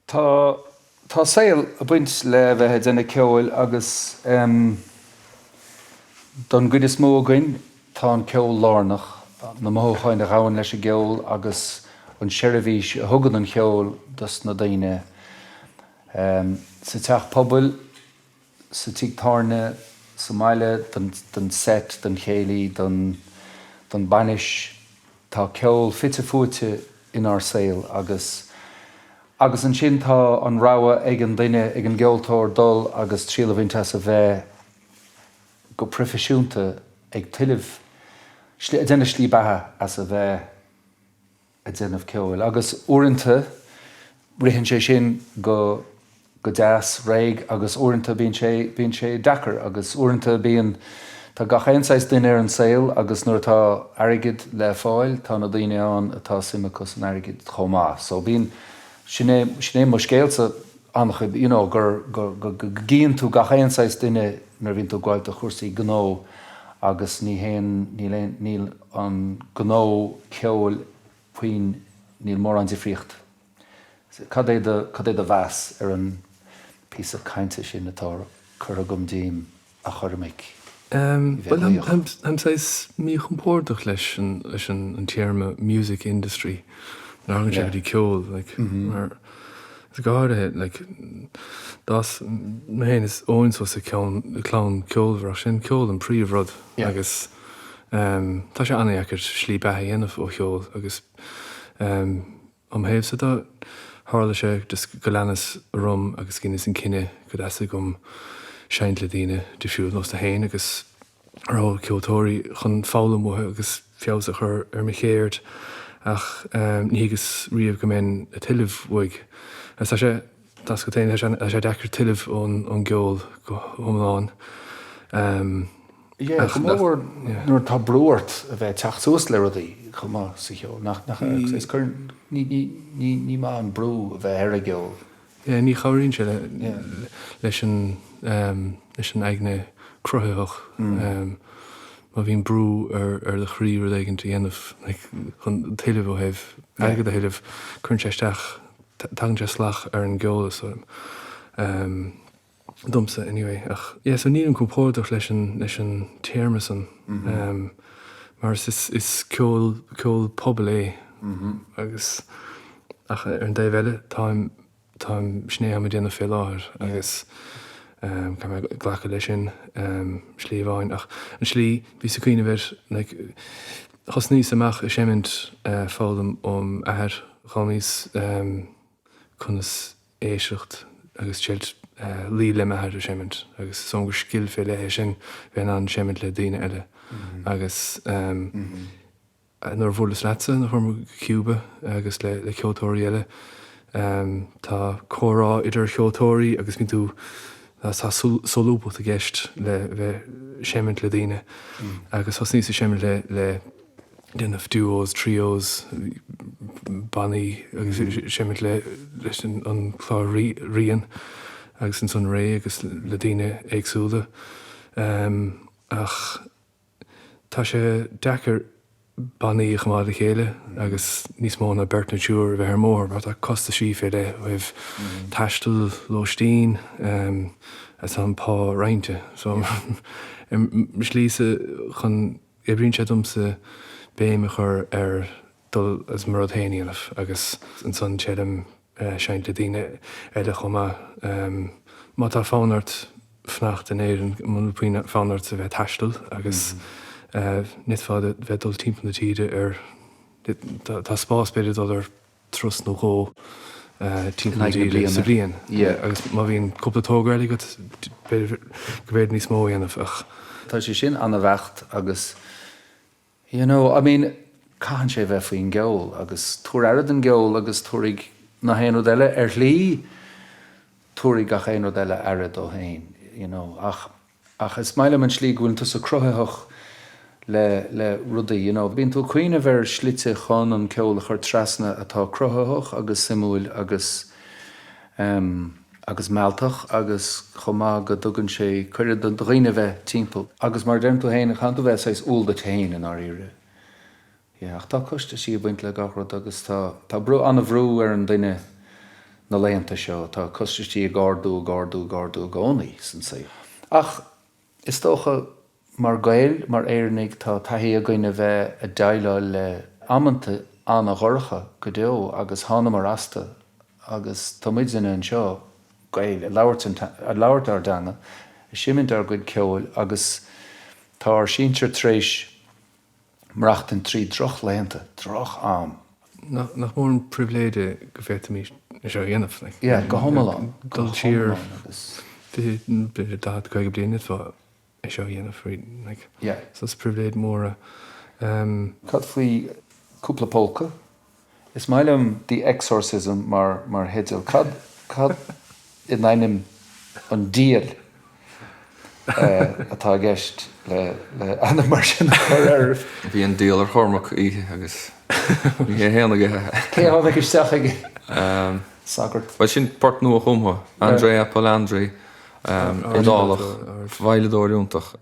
Tá, tá saol ag baint le bheith ag déanamh ceoil agus em don gcuid is mó againn tá an ceol lárnach, na mothúcháin a ghabhann leis an gceol agus an seirbhís a thugann an cheol dos na daoine. Em sa teach pobail, sa tigh tábhairne, sa mbaile, don seit, don chéilí, don don bainis. Tá ceol fite fuaite inár saol agus agus ansin tá an rogha ag an duine, ag an gceoltóir dul agus triail a bhaint as a bheith go proifisiúnta ag tuilleamh, ag déanamh slí beatha as a bheith. ag déanamh ceoil agus uaireanta ritheann sé sin go go deas réidh agus uaireanta bíonn sé bíonn sé deacair agus uaireanta bíonn tá gach aon saghas duine ar an saol agus nuair atá airgead le fáil tá na daoine ann atá suim acu san airgead chomh maith so bíonn sin é sin é mo scéalsa an-chuid you know gur go go go gcíonn tú gach aon saghas duine nuair a bhíonn tú ag gabháil do chúrsaí gnó agus ní haon níl aon níl an gnó ceoil puinn níl mórán difríocht. Cad é do cad é do mheas ar an píosa cainte sin atá curtha agam díom a Chormaic? Bhuel, táim saghas míchompordach leis an téarma music industry nuair a thagann sé go dtí ceol, like, mar is go háirithe, like, d'fhás mé féin is Eoin suas i gclann ceolmhar ach sin ceol an príomhrud agus tá sé an-dheacair slí beatha a dhéanamh ó cheol agus Óm thaobhsa de, tharla sé just go leanas orm agus dheineas an cinneadh go dteastaigh uaim seinnt le daoine difriúil nós tú féin agus rogha ceoltóirí chun foghlaim uathu agus feabhas a chur ar mo cheird ach ní thuigeas riamh go mbeinn ag tuilleamh uaidh. Agus tá sé, tá 's agat féin, tá sé deacair tuilleamh ón gceol go hiomlán. Yeah, go mór mhór nuair atá brú ort a bheith ag teacht suas le rudaí chomh maith sa cheol, nach, nach, is cuireann, ní, ní, ní, ní maith an brú a bheith ar an gceol. Yeah, ní chabhraíonn sé le, leis an, leis an aigne cruthaitheach. Má bhíonn brú ar, ar do chroí rud éigint a dhéanamh, like, chun tuilleamh ó thaobh airgead a thuilleamh, cuireann sé isteach, tagann sé salach ar an gceol is dóigh liom. Domsa anyway. Ach yeah so nílim compordach leis an leis an téarma san mar is is is ceol ceol pobail é agus ach ar an dtaobh eile táim táim sin é atáim ag déanamh fé láthair agus caithfidh mé glacadh leis sin slí amháin ach an slí bhíos ag cuimhneamh air like thosnaíos amach ag seimint foghlaim óm athair d'fhoghlaimíos conas éisteacht agus seilt luí le m'athair ag seimint agus is dóigh liom gur scil fé leith é sin bheith in ann seimint le daoine eile agus nuair a bhuaileas leatsa a Chormaic go Cuba agus le le ceoltóirí eile tá comhrá idir cheoltóirí agus bíonn tú tá solúbthacht i gceist le bheith seimint le daoine agus thosnaíos ag seimint le le déanamh duos, trios, bannaí agus seimint le leis an clár Rian agus ansan Ré agus le daoine éagsúla. Ach tá sé deacair bannaí a choimeád le chéile agus níos mó ná beirt nó triúr a bheith ar an mbóthar mar tá costaisí fé leith ó thaobh taistil, lóistín agus tá an pá roinnte. So i mo shlíse chun Oibríonn sé domsa béim a chur ar dul agus mo rud féin a dhéanamh agus ansan teilim seinnt le daoine eile chomh maith. Má tá fonn ort fanacht in Éirinn, muna bhfuil fonn ort a bheith ag taisteal agus ní fhéadfá a bheith ag dul timpeall na tíre ar, tá spás b'fhéidir dul ar turas nó dhó timpeall na tíre sa bhliain agus má bhíonn cúpla togra eile agat b'fhéidir go bhféadfá níos mó a dhéanamh ach. Tá sé sin an-bheacht agus you know, I mean caitheann sé bheith faoin gceol agus tabhair aire don gceol agus tabharfaidh na haon rud eile ar shlí tabharfaidh gach aon rud eile aire dó féin you know ach Ach is maith liom an slí go bhfuil tusa cruthaitheach le, le rudaí, you know. Bíonn tú ag cuimhneamh ar slite chun an ceol a chur trasna atá cruthaitheach agus suimiúil agus em agus mealltach agus chomh maith go dtugann sé cuireadh do dhaoine a bheith timpeall. Agus mar a deireann tú féin, caitheann tú bheith saghas umhal duit féin i ndáiríre. Yeah, ach tá costaisí ag baint le gach rud agus tá, tá brú, an-bhrú ar an duine na laethanta seo, tá costaisí ag ardú, ag ardú, ag ardú i gcónaí san saol. Ach is dócha, mar Gaeil, mar Éireannaigh, tá taithí againn a bheith ag déileáil le amanta an-dhorcha go deo agus thánamar astu agus tá muidne anseo, Gaeil, ag labhairt an, ag labhairt ár dteanga, ag seimint ár gcuid ceoil agus tá ár sinsir tar éis maireachtaint trí drochlaethanta, droch-am. Nach mór an pribhléid é go bhféadfaimis é seo a dhéanamh, like. Yeah, go hiomlán. Dul siar 20, b'fhéidir 40, 50 bliain ní fhéadfá é seo a dhéanamh, like. Yeah. So is pribhléid mór é. Cad faoi cúpla polca? Is maith liom The Exorcism mar mar theideal. Cad cad in ainm an diabhail atá i gceist le le ainm mar sin a chur air? Bhí an diabhal ar Chormac oíche agus ní hé féin aige. Cé a tháinig isteach chuige? Sagart. Bhuel sin port nua-chumtha. Andrea Polandri, Iodálach, veidhleadóir iontach.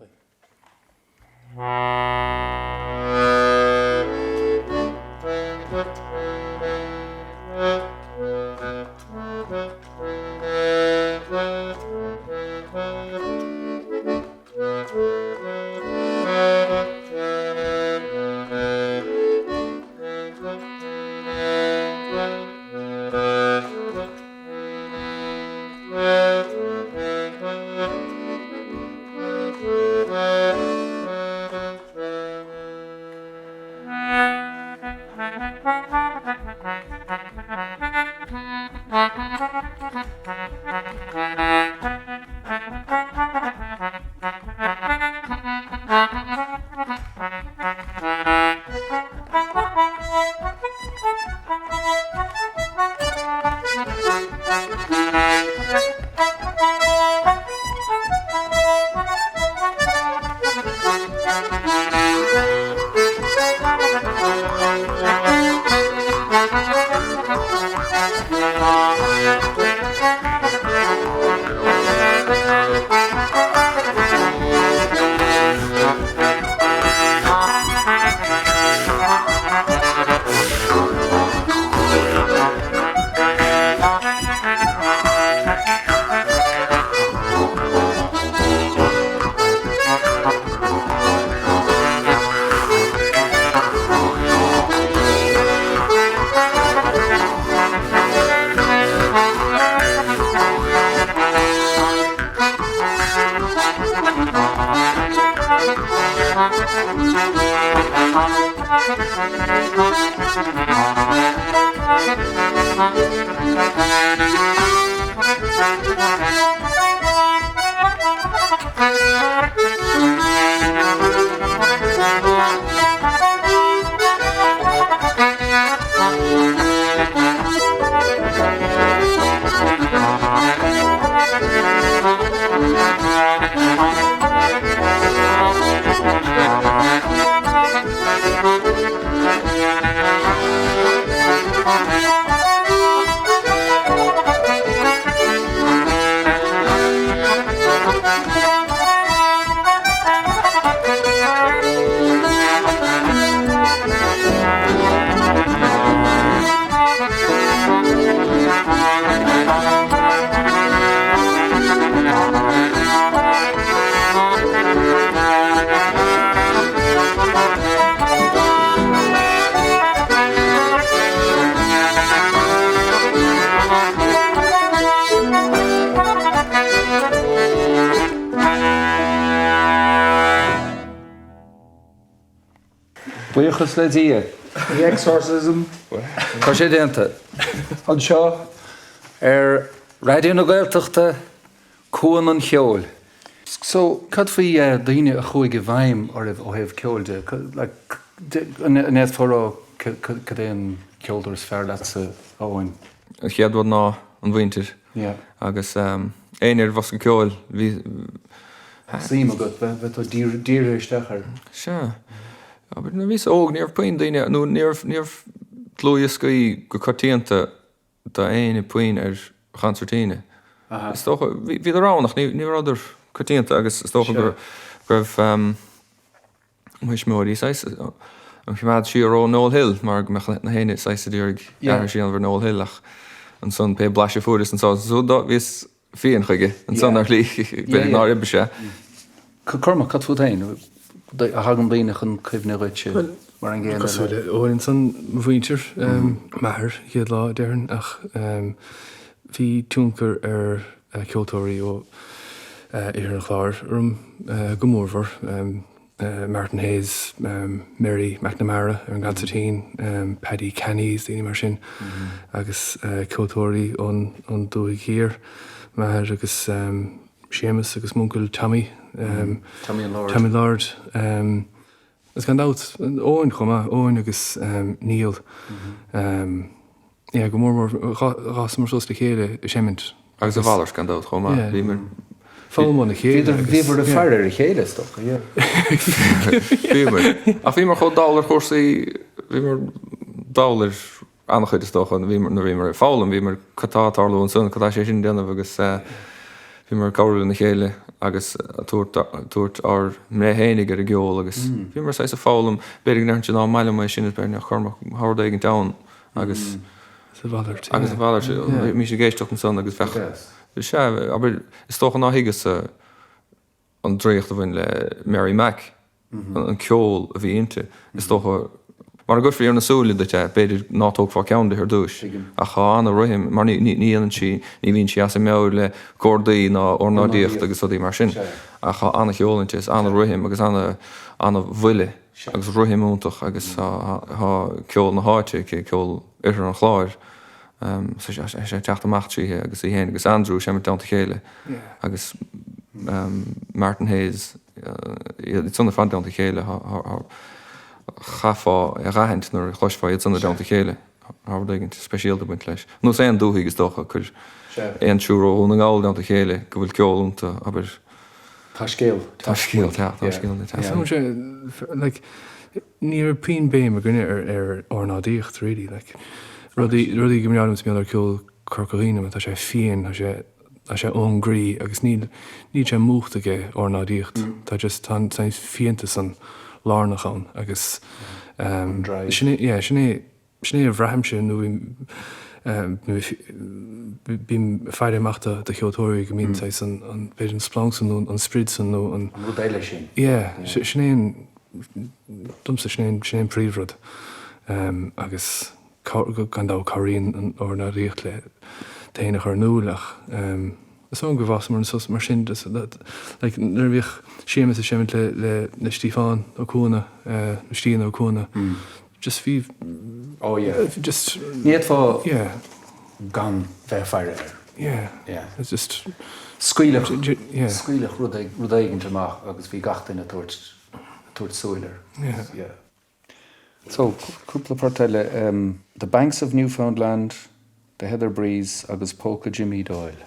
Buíochas le Dia. The Exorcism. Tá sé déanta. Anseo ar Raidió na Gaeltachta, Cuan an Cheoil. So, cad faoi daoine a chuaigh i bhfeidhm oraibh ó thaobh ceoil de? Like, an bhféadfá a rá cad é an ceoltóir is fearr leatsa, a Eoin? An chéad rud ná an mhuintir. Yeah. Agus éinne ar bhosca ceoil, bhí. Suim agat, bheith tú dírithe isteach air. Sea. Abair, nuair a bhíos óg, ní raibh puinn daoine, nó ní raibh, ní raibh dlúthdhioscaí go coitianta d'éinne puinn ar chonsairtíne. Is dócha, bhíodar ann ach ní rabhadar coitianta agus is dócha go raibh mo thuismitheoirí saghas ag coimeád siar ó Noel Hill mar go mbeadh na héinne saghas ag iarraidh aithris a dhéanamh ar Noel Hill ach ansan pé blaiseadh a fuaireas anso is ansúd dó, bhíos fiáin chuige ansan ar shlí, b'fhéidir nár oibrigh sé. Cormac, cad fút féin? A thagann daoine chun cuimhne dhuit mar an gcéanna? Cosúil le Eoin ansan, mo mhuintir, m'athair chéad lá déarfainn ach bhí tionchar ar cheoltóirí ó Oirthear an Chláir orm go mórmhór. Martin Hayes, Mary McNamara ar an gconsairtín, Paddy Canny is daoine mar sin agus ceoltóirí ón dúthaigh thiar, m'athair agus Séamus agus m'uncail Tommy, Tommy an Lord. Tommy Lord. Agus gan dabht, Eoin chomh maith, Eoin agus Neil. Yeah, go mór mór, d'fhásamar suas le chéile ag seimint. Agus a mhalairt gan dabht chomh maith. Bhíomar. Foghlaim óna chéile agus. Bhíobhair ag faire ar a chéile is dócha, yeah. Bhíomar. Ach bhíomar chomh dall ar chúrsaí, bhíomar dall ar an-chuid is dócha, nuair a bhíomar ag foghlaim, bhíomar cad tá ag tarlú ansan, cad tá sé sin ag déanamh agus bhíomar ag cabhrú lena chéile agus ag tabhairt ár mbreith fhéinig ar an gceol agus bhíomar saghas ag foghlaim, b'fhéidir go ndéarfainnse ná maith liom é sin is b'fhéidir nach Cormac, tá rud éigint ann agus a mhalairt. Agus a mhalairt, bhímis ag éisteacht ansan agus bheadh, sea, abair, is dócha ná thuigeas-sa an draíocht a bhain le Mary Mack, an ceol a bhí inti. Is dócha, mara gcuirfí ar na súile duit é, b'fhéidir ná tógfá ceann di ar dtúis. Ach tá ana-rithim, mar ní dhéanann sí, ní bhíonn sí as a meabhair le cordaí ná ornáidíocht agus rudaí mar sin. Ach tá ana-cheol inti, is ana-rithim agus ana-bhuille agus rithim iontach agus tá ceol na háite aici, ceol Oirthear an Chláir. Tá sé ag teacht amach tríthi agus í féin agus Andrew ag seimint i dteannta a chéile agus Martin Hayes, iad san ar fad i dteannta a chéile, chaithfeá a dh'aithint nuair a chloisfeá iad san i dteannta a chéile. Tá rud éigin speisialta ag baint leis. Nós aon dúthaigh is dócha, cuir aon triúr ó Dhún na nGall i dteannta a chéile go bhfuil ceol iontu, abair. Tá scéal. Tá scéal, tá scéal. Like, Ní raibh puinn béim againne ar ornáidíocht really like. Rudaí, rudaí go mbreá liom sa mbealach ar ceol Corca Dhuibhne mar tá sé fiáin, tá sé, tá sé ón gcroí agus níl, níl sé múchta ag ornáidíocht. Tá just, tá an saghas fiántas san lárnach ann agus An drive. sin é, yeah, sin é, Sin é a bhraithimse nó bím ag faire amach do cheoltóirí go mbíonn saghas an, b'fhéidir an splanc san nó an sprid san nó an. An rud eile sin. Yeah, sin é an, domsa sin é an, sin é an príomhrud. Agus gan dabht cabhraíonn an ornáidíocht le tú féin a chur in iúl ach. Is dóigh liom go bhfásamar suas mar sin like nuair a bhíodh Séamus ag seimint le le le Stíofán Ó Cuana nó Stian Ó Cuana just bhí Oh yeah. just Ní fhéadfá yeah. gan bheith ag faire air. Yeah. Yeah. It's just Scaoileadh yeah. scaoileadh rud rud éigint amach agus bhí gach duine ag tabhairt tabhairt súil air. Yeah. Yeah. So, cúpla port eile, The Banks of Newfoundland, The Heather Breeze agus Polka Jimmy Doyle.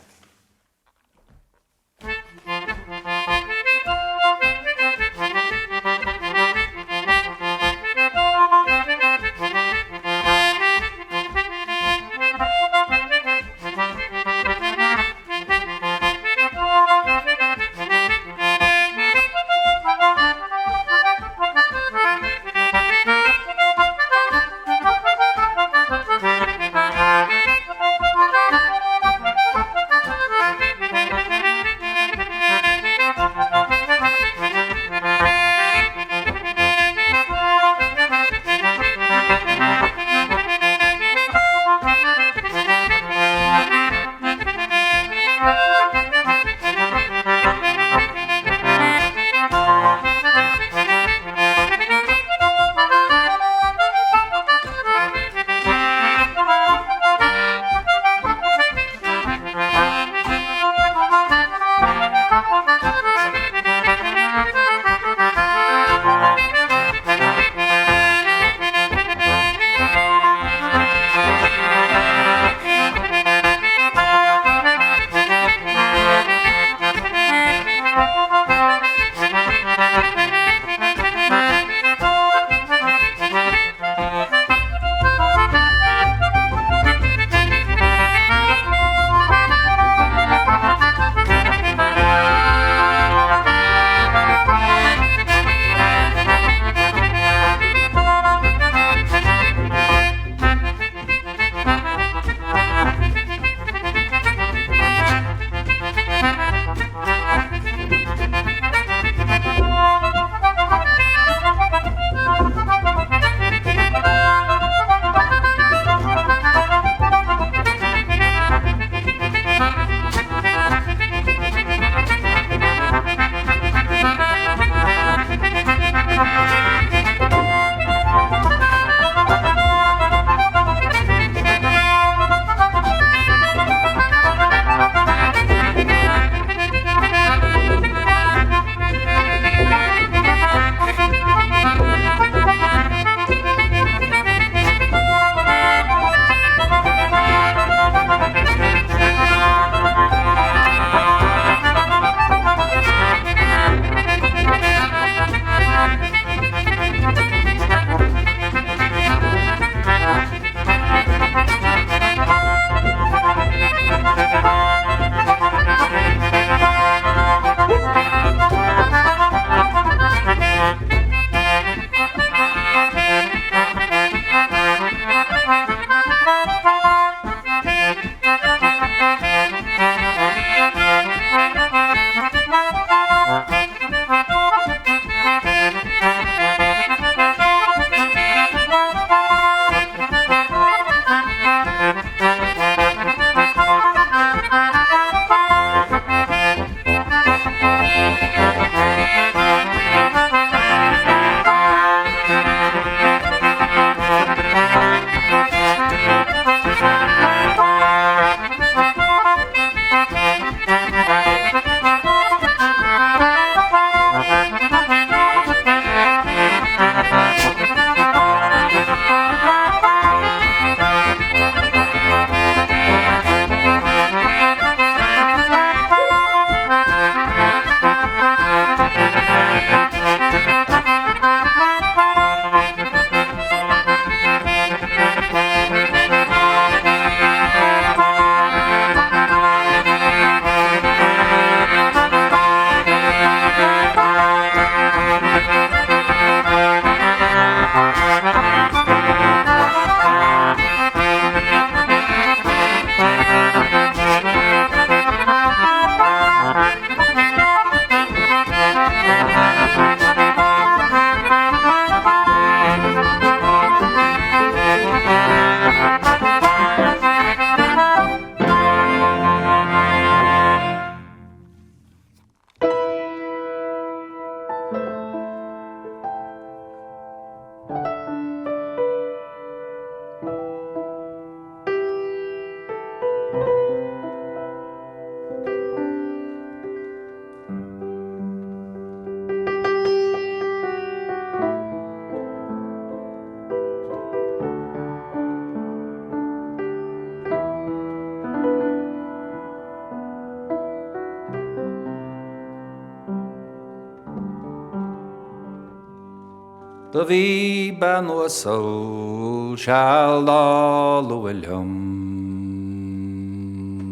Do bhí bean uasal seal dá luath liom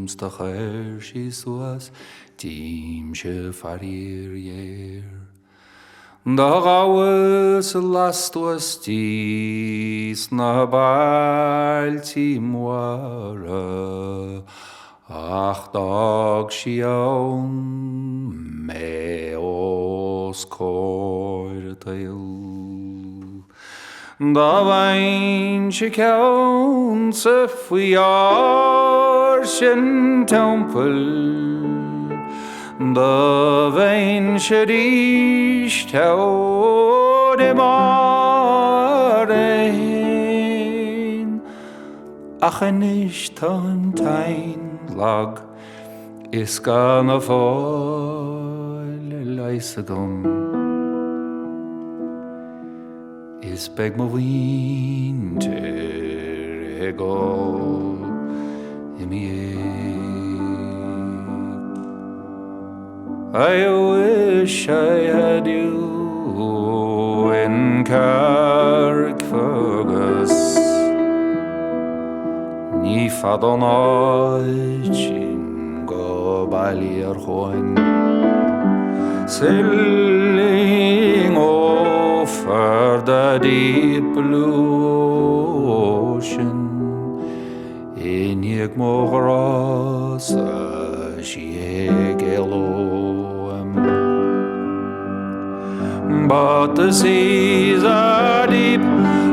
's do chuir sí suas díomse faraor ghéar. Do ghabhas lastuas di sna bailtí móra Ach d'fhág sí ann mé os comhair an tsaoil. Dá bhfaighinnse ceannsa faoi áirse an teampaill, do bheinnse arís ann i mbarr a thoinn. Ach anois tá an tine lag is gan a fáil leighis agam Is beidh mo mhuintir ag gol i mo dhiaidh I wish I had you in Carrickfergus Ní fada ón áit sin go Baile Iarchóin Sailing over the deep blue ocean I ndiaidh mo ghrása 's í ag éalú uaim. But the seas are deep,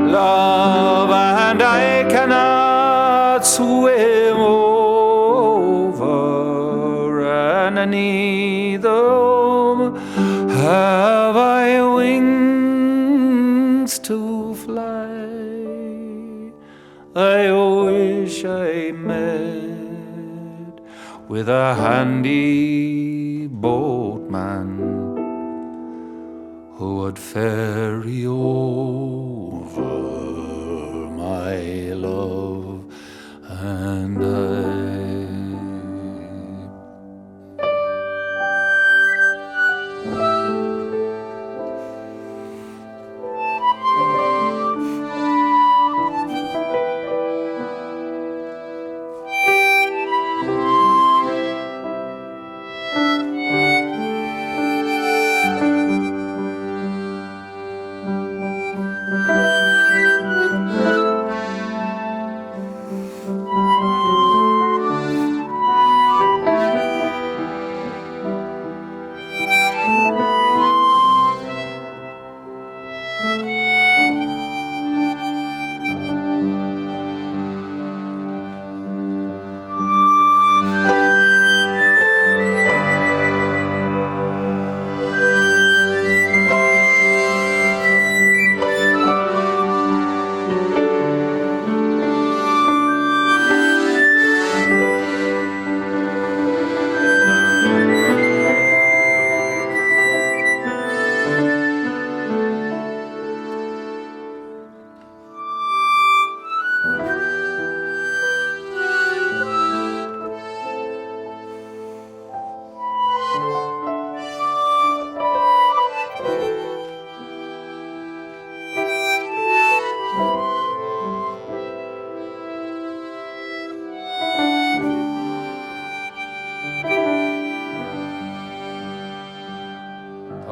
love, and I cannot swim over, and neither have I wings to fly. I wish I met with a handy boatman who would ferry over my love and I.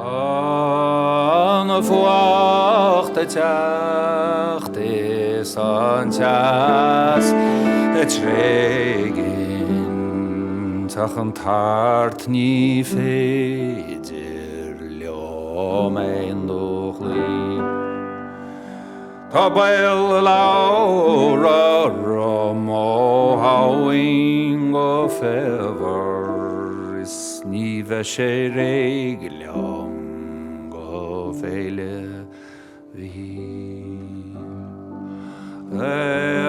Tá an fuacht ag teacht is an teas ag tréigint ach an tart ní féidir liom é do chloí. Tá baol slabhra orm ó Shamhain go Faobhar is ní bheidh sé réidh liom go Féile Mhichíl. I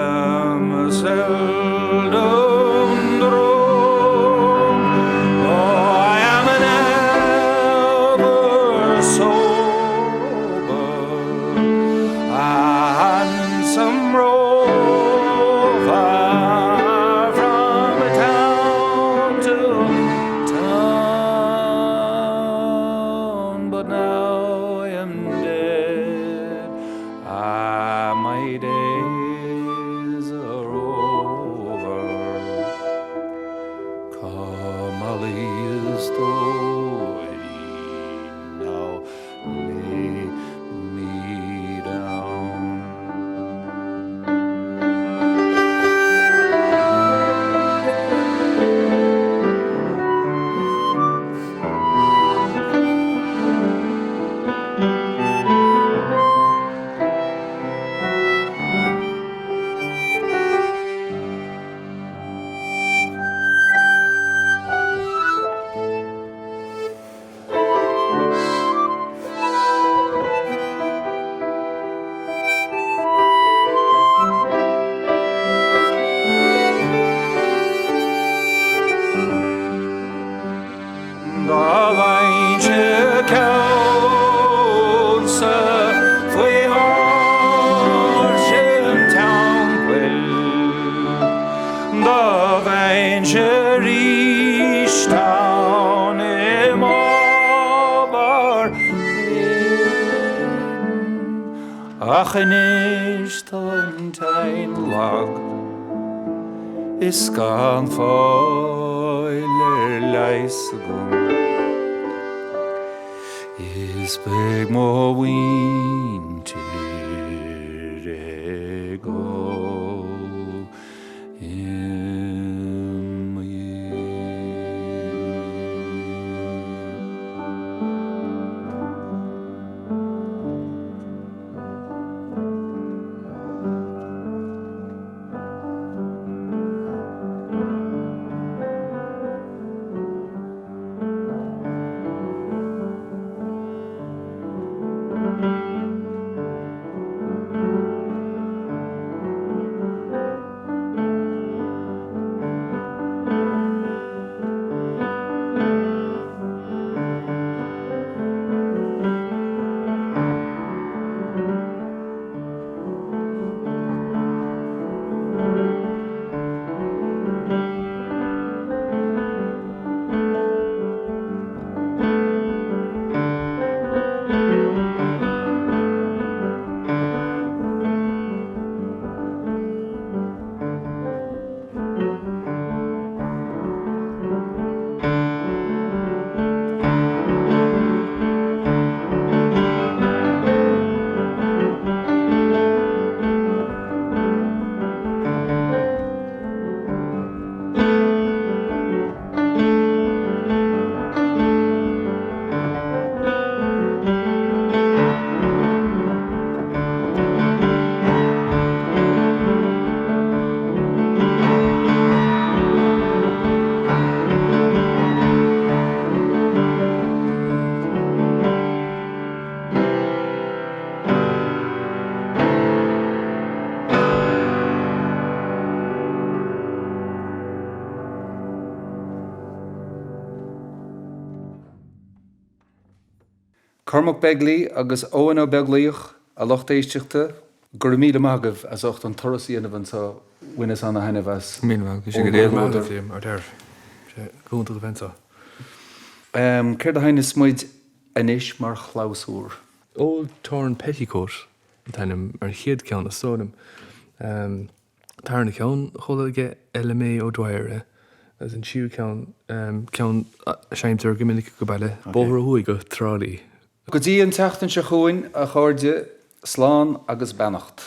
am seldom drunk, oh I am never sober. A handsome rover from town to town, but now I am dead. Ach anois táim tinn lag is gan fáil ar leigheas agam. Is beidh mo mhuintir ag gol i mo dhiaidh. Cormac Begley agus Eoin Ó Beaglaoich, a lucht éisteachta, go raibh míle maith agaibh as ucht an turas a dhéanamh anseo, bhaineas ana-thaitneamh as. Míle maith agat, bhí sé go diail. Maith agat, Liam, ar deireadh. Sé go hiontach a bheith anseo. Céard a sheinneas muid anois mar chlabhsúr? Old Torn Petticoat an t-ainm ar an chéad cheann is dóigh liom. Tarna ceann, chuala aige Ella Mae O'Dwyer é, agus an tríú ceann, ceann a seinntear go minic ag baile, Bóthar Ó Thuaidh go Trá Lí. Go dtí an tseachtain seo chugainn, a chairde, slán agus beannacht.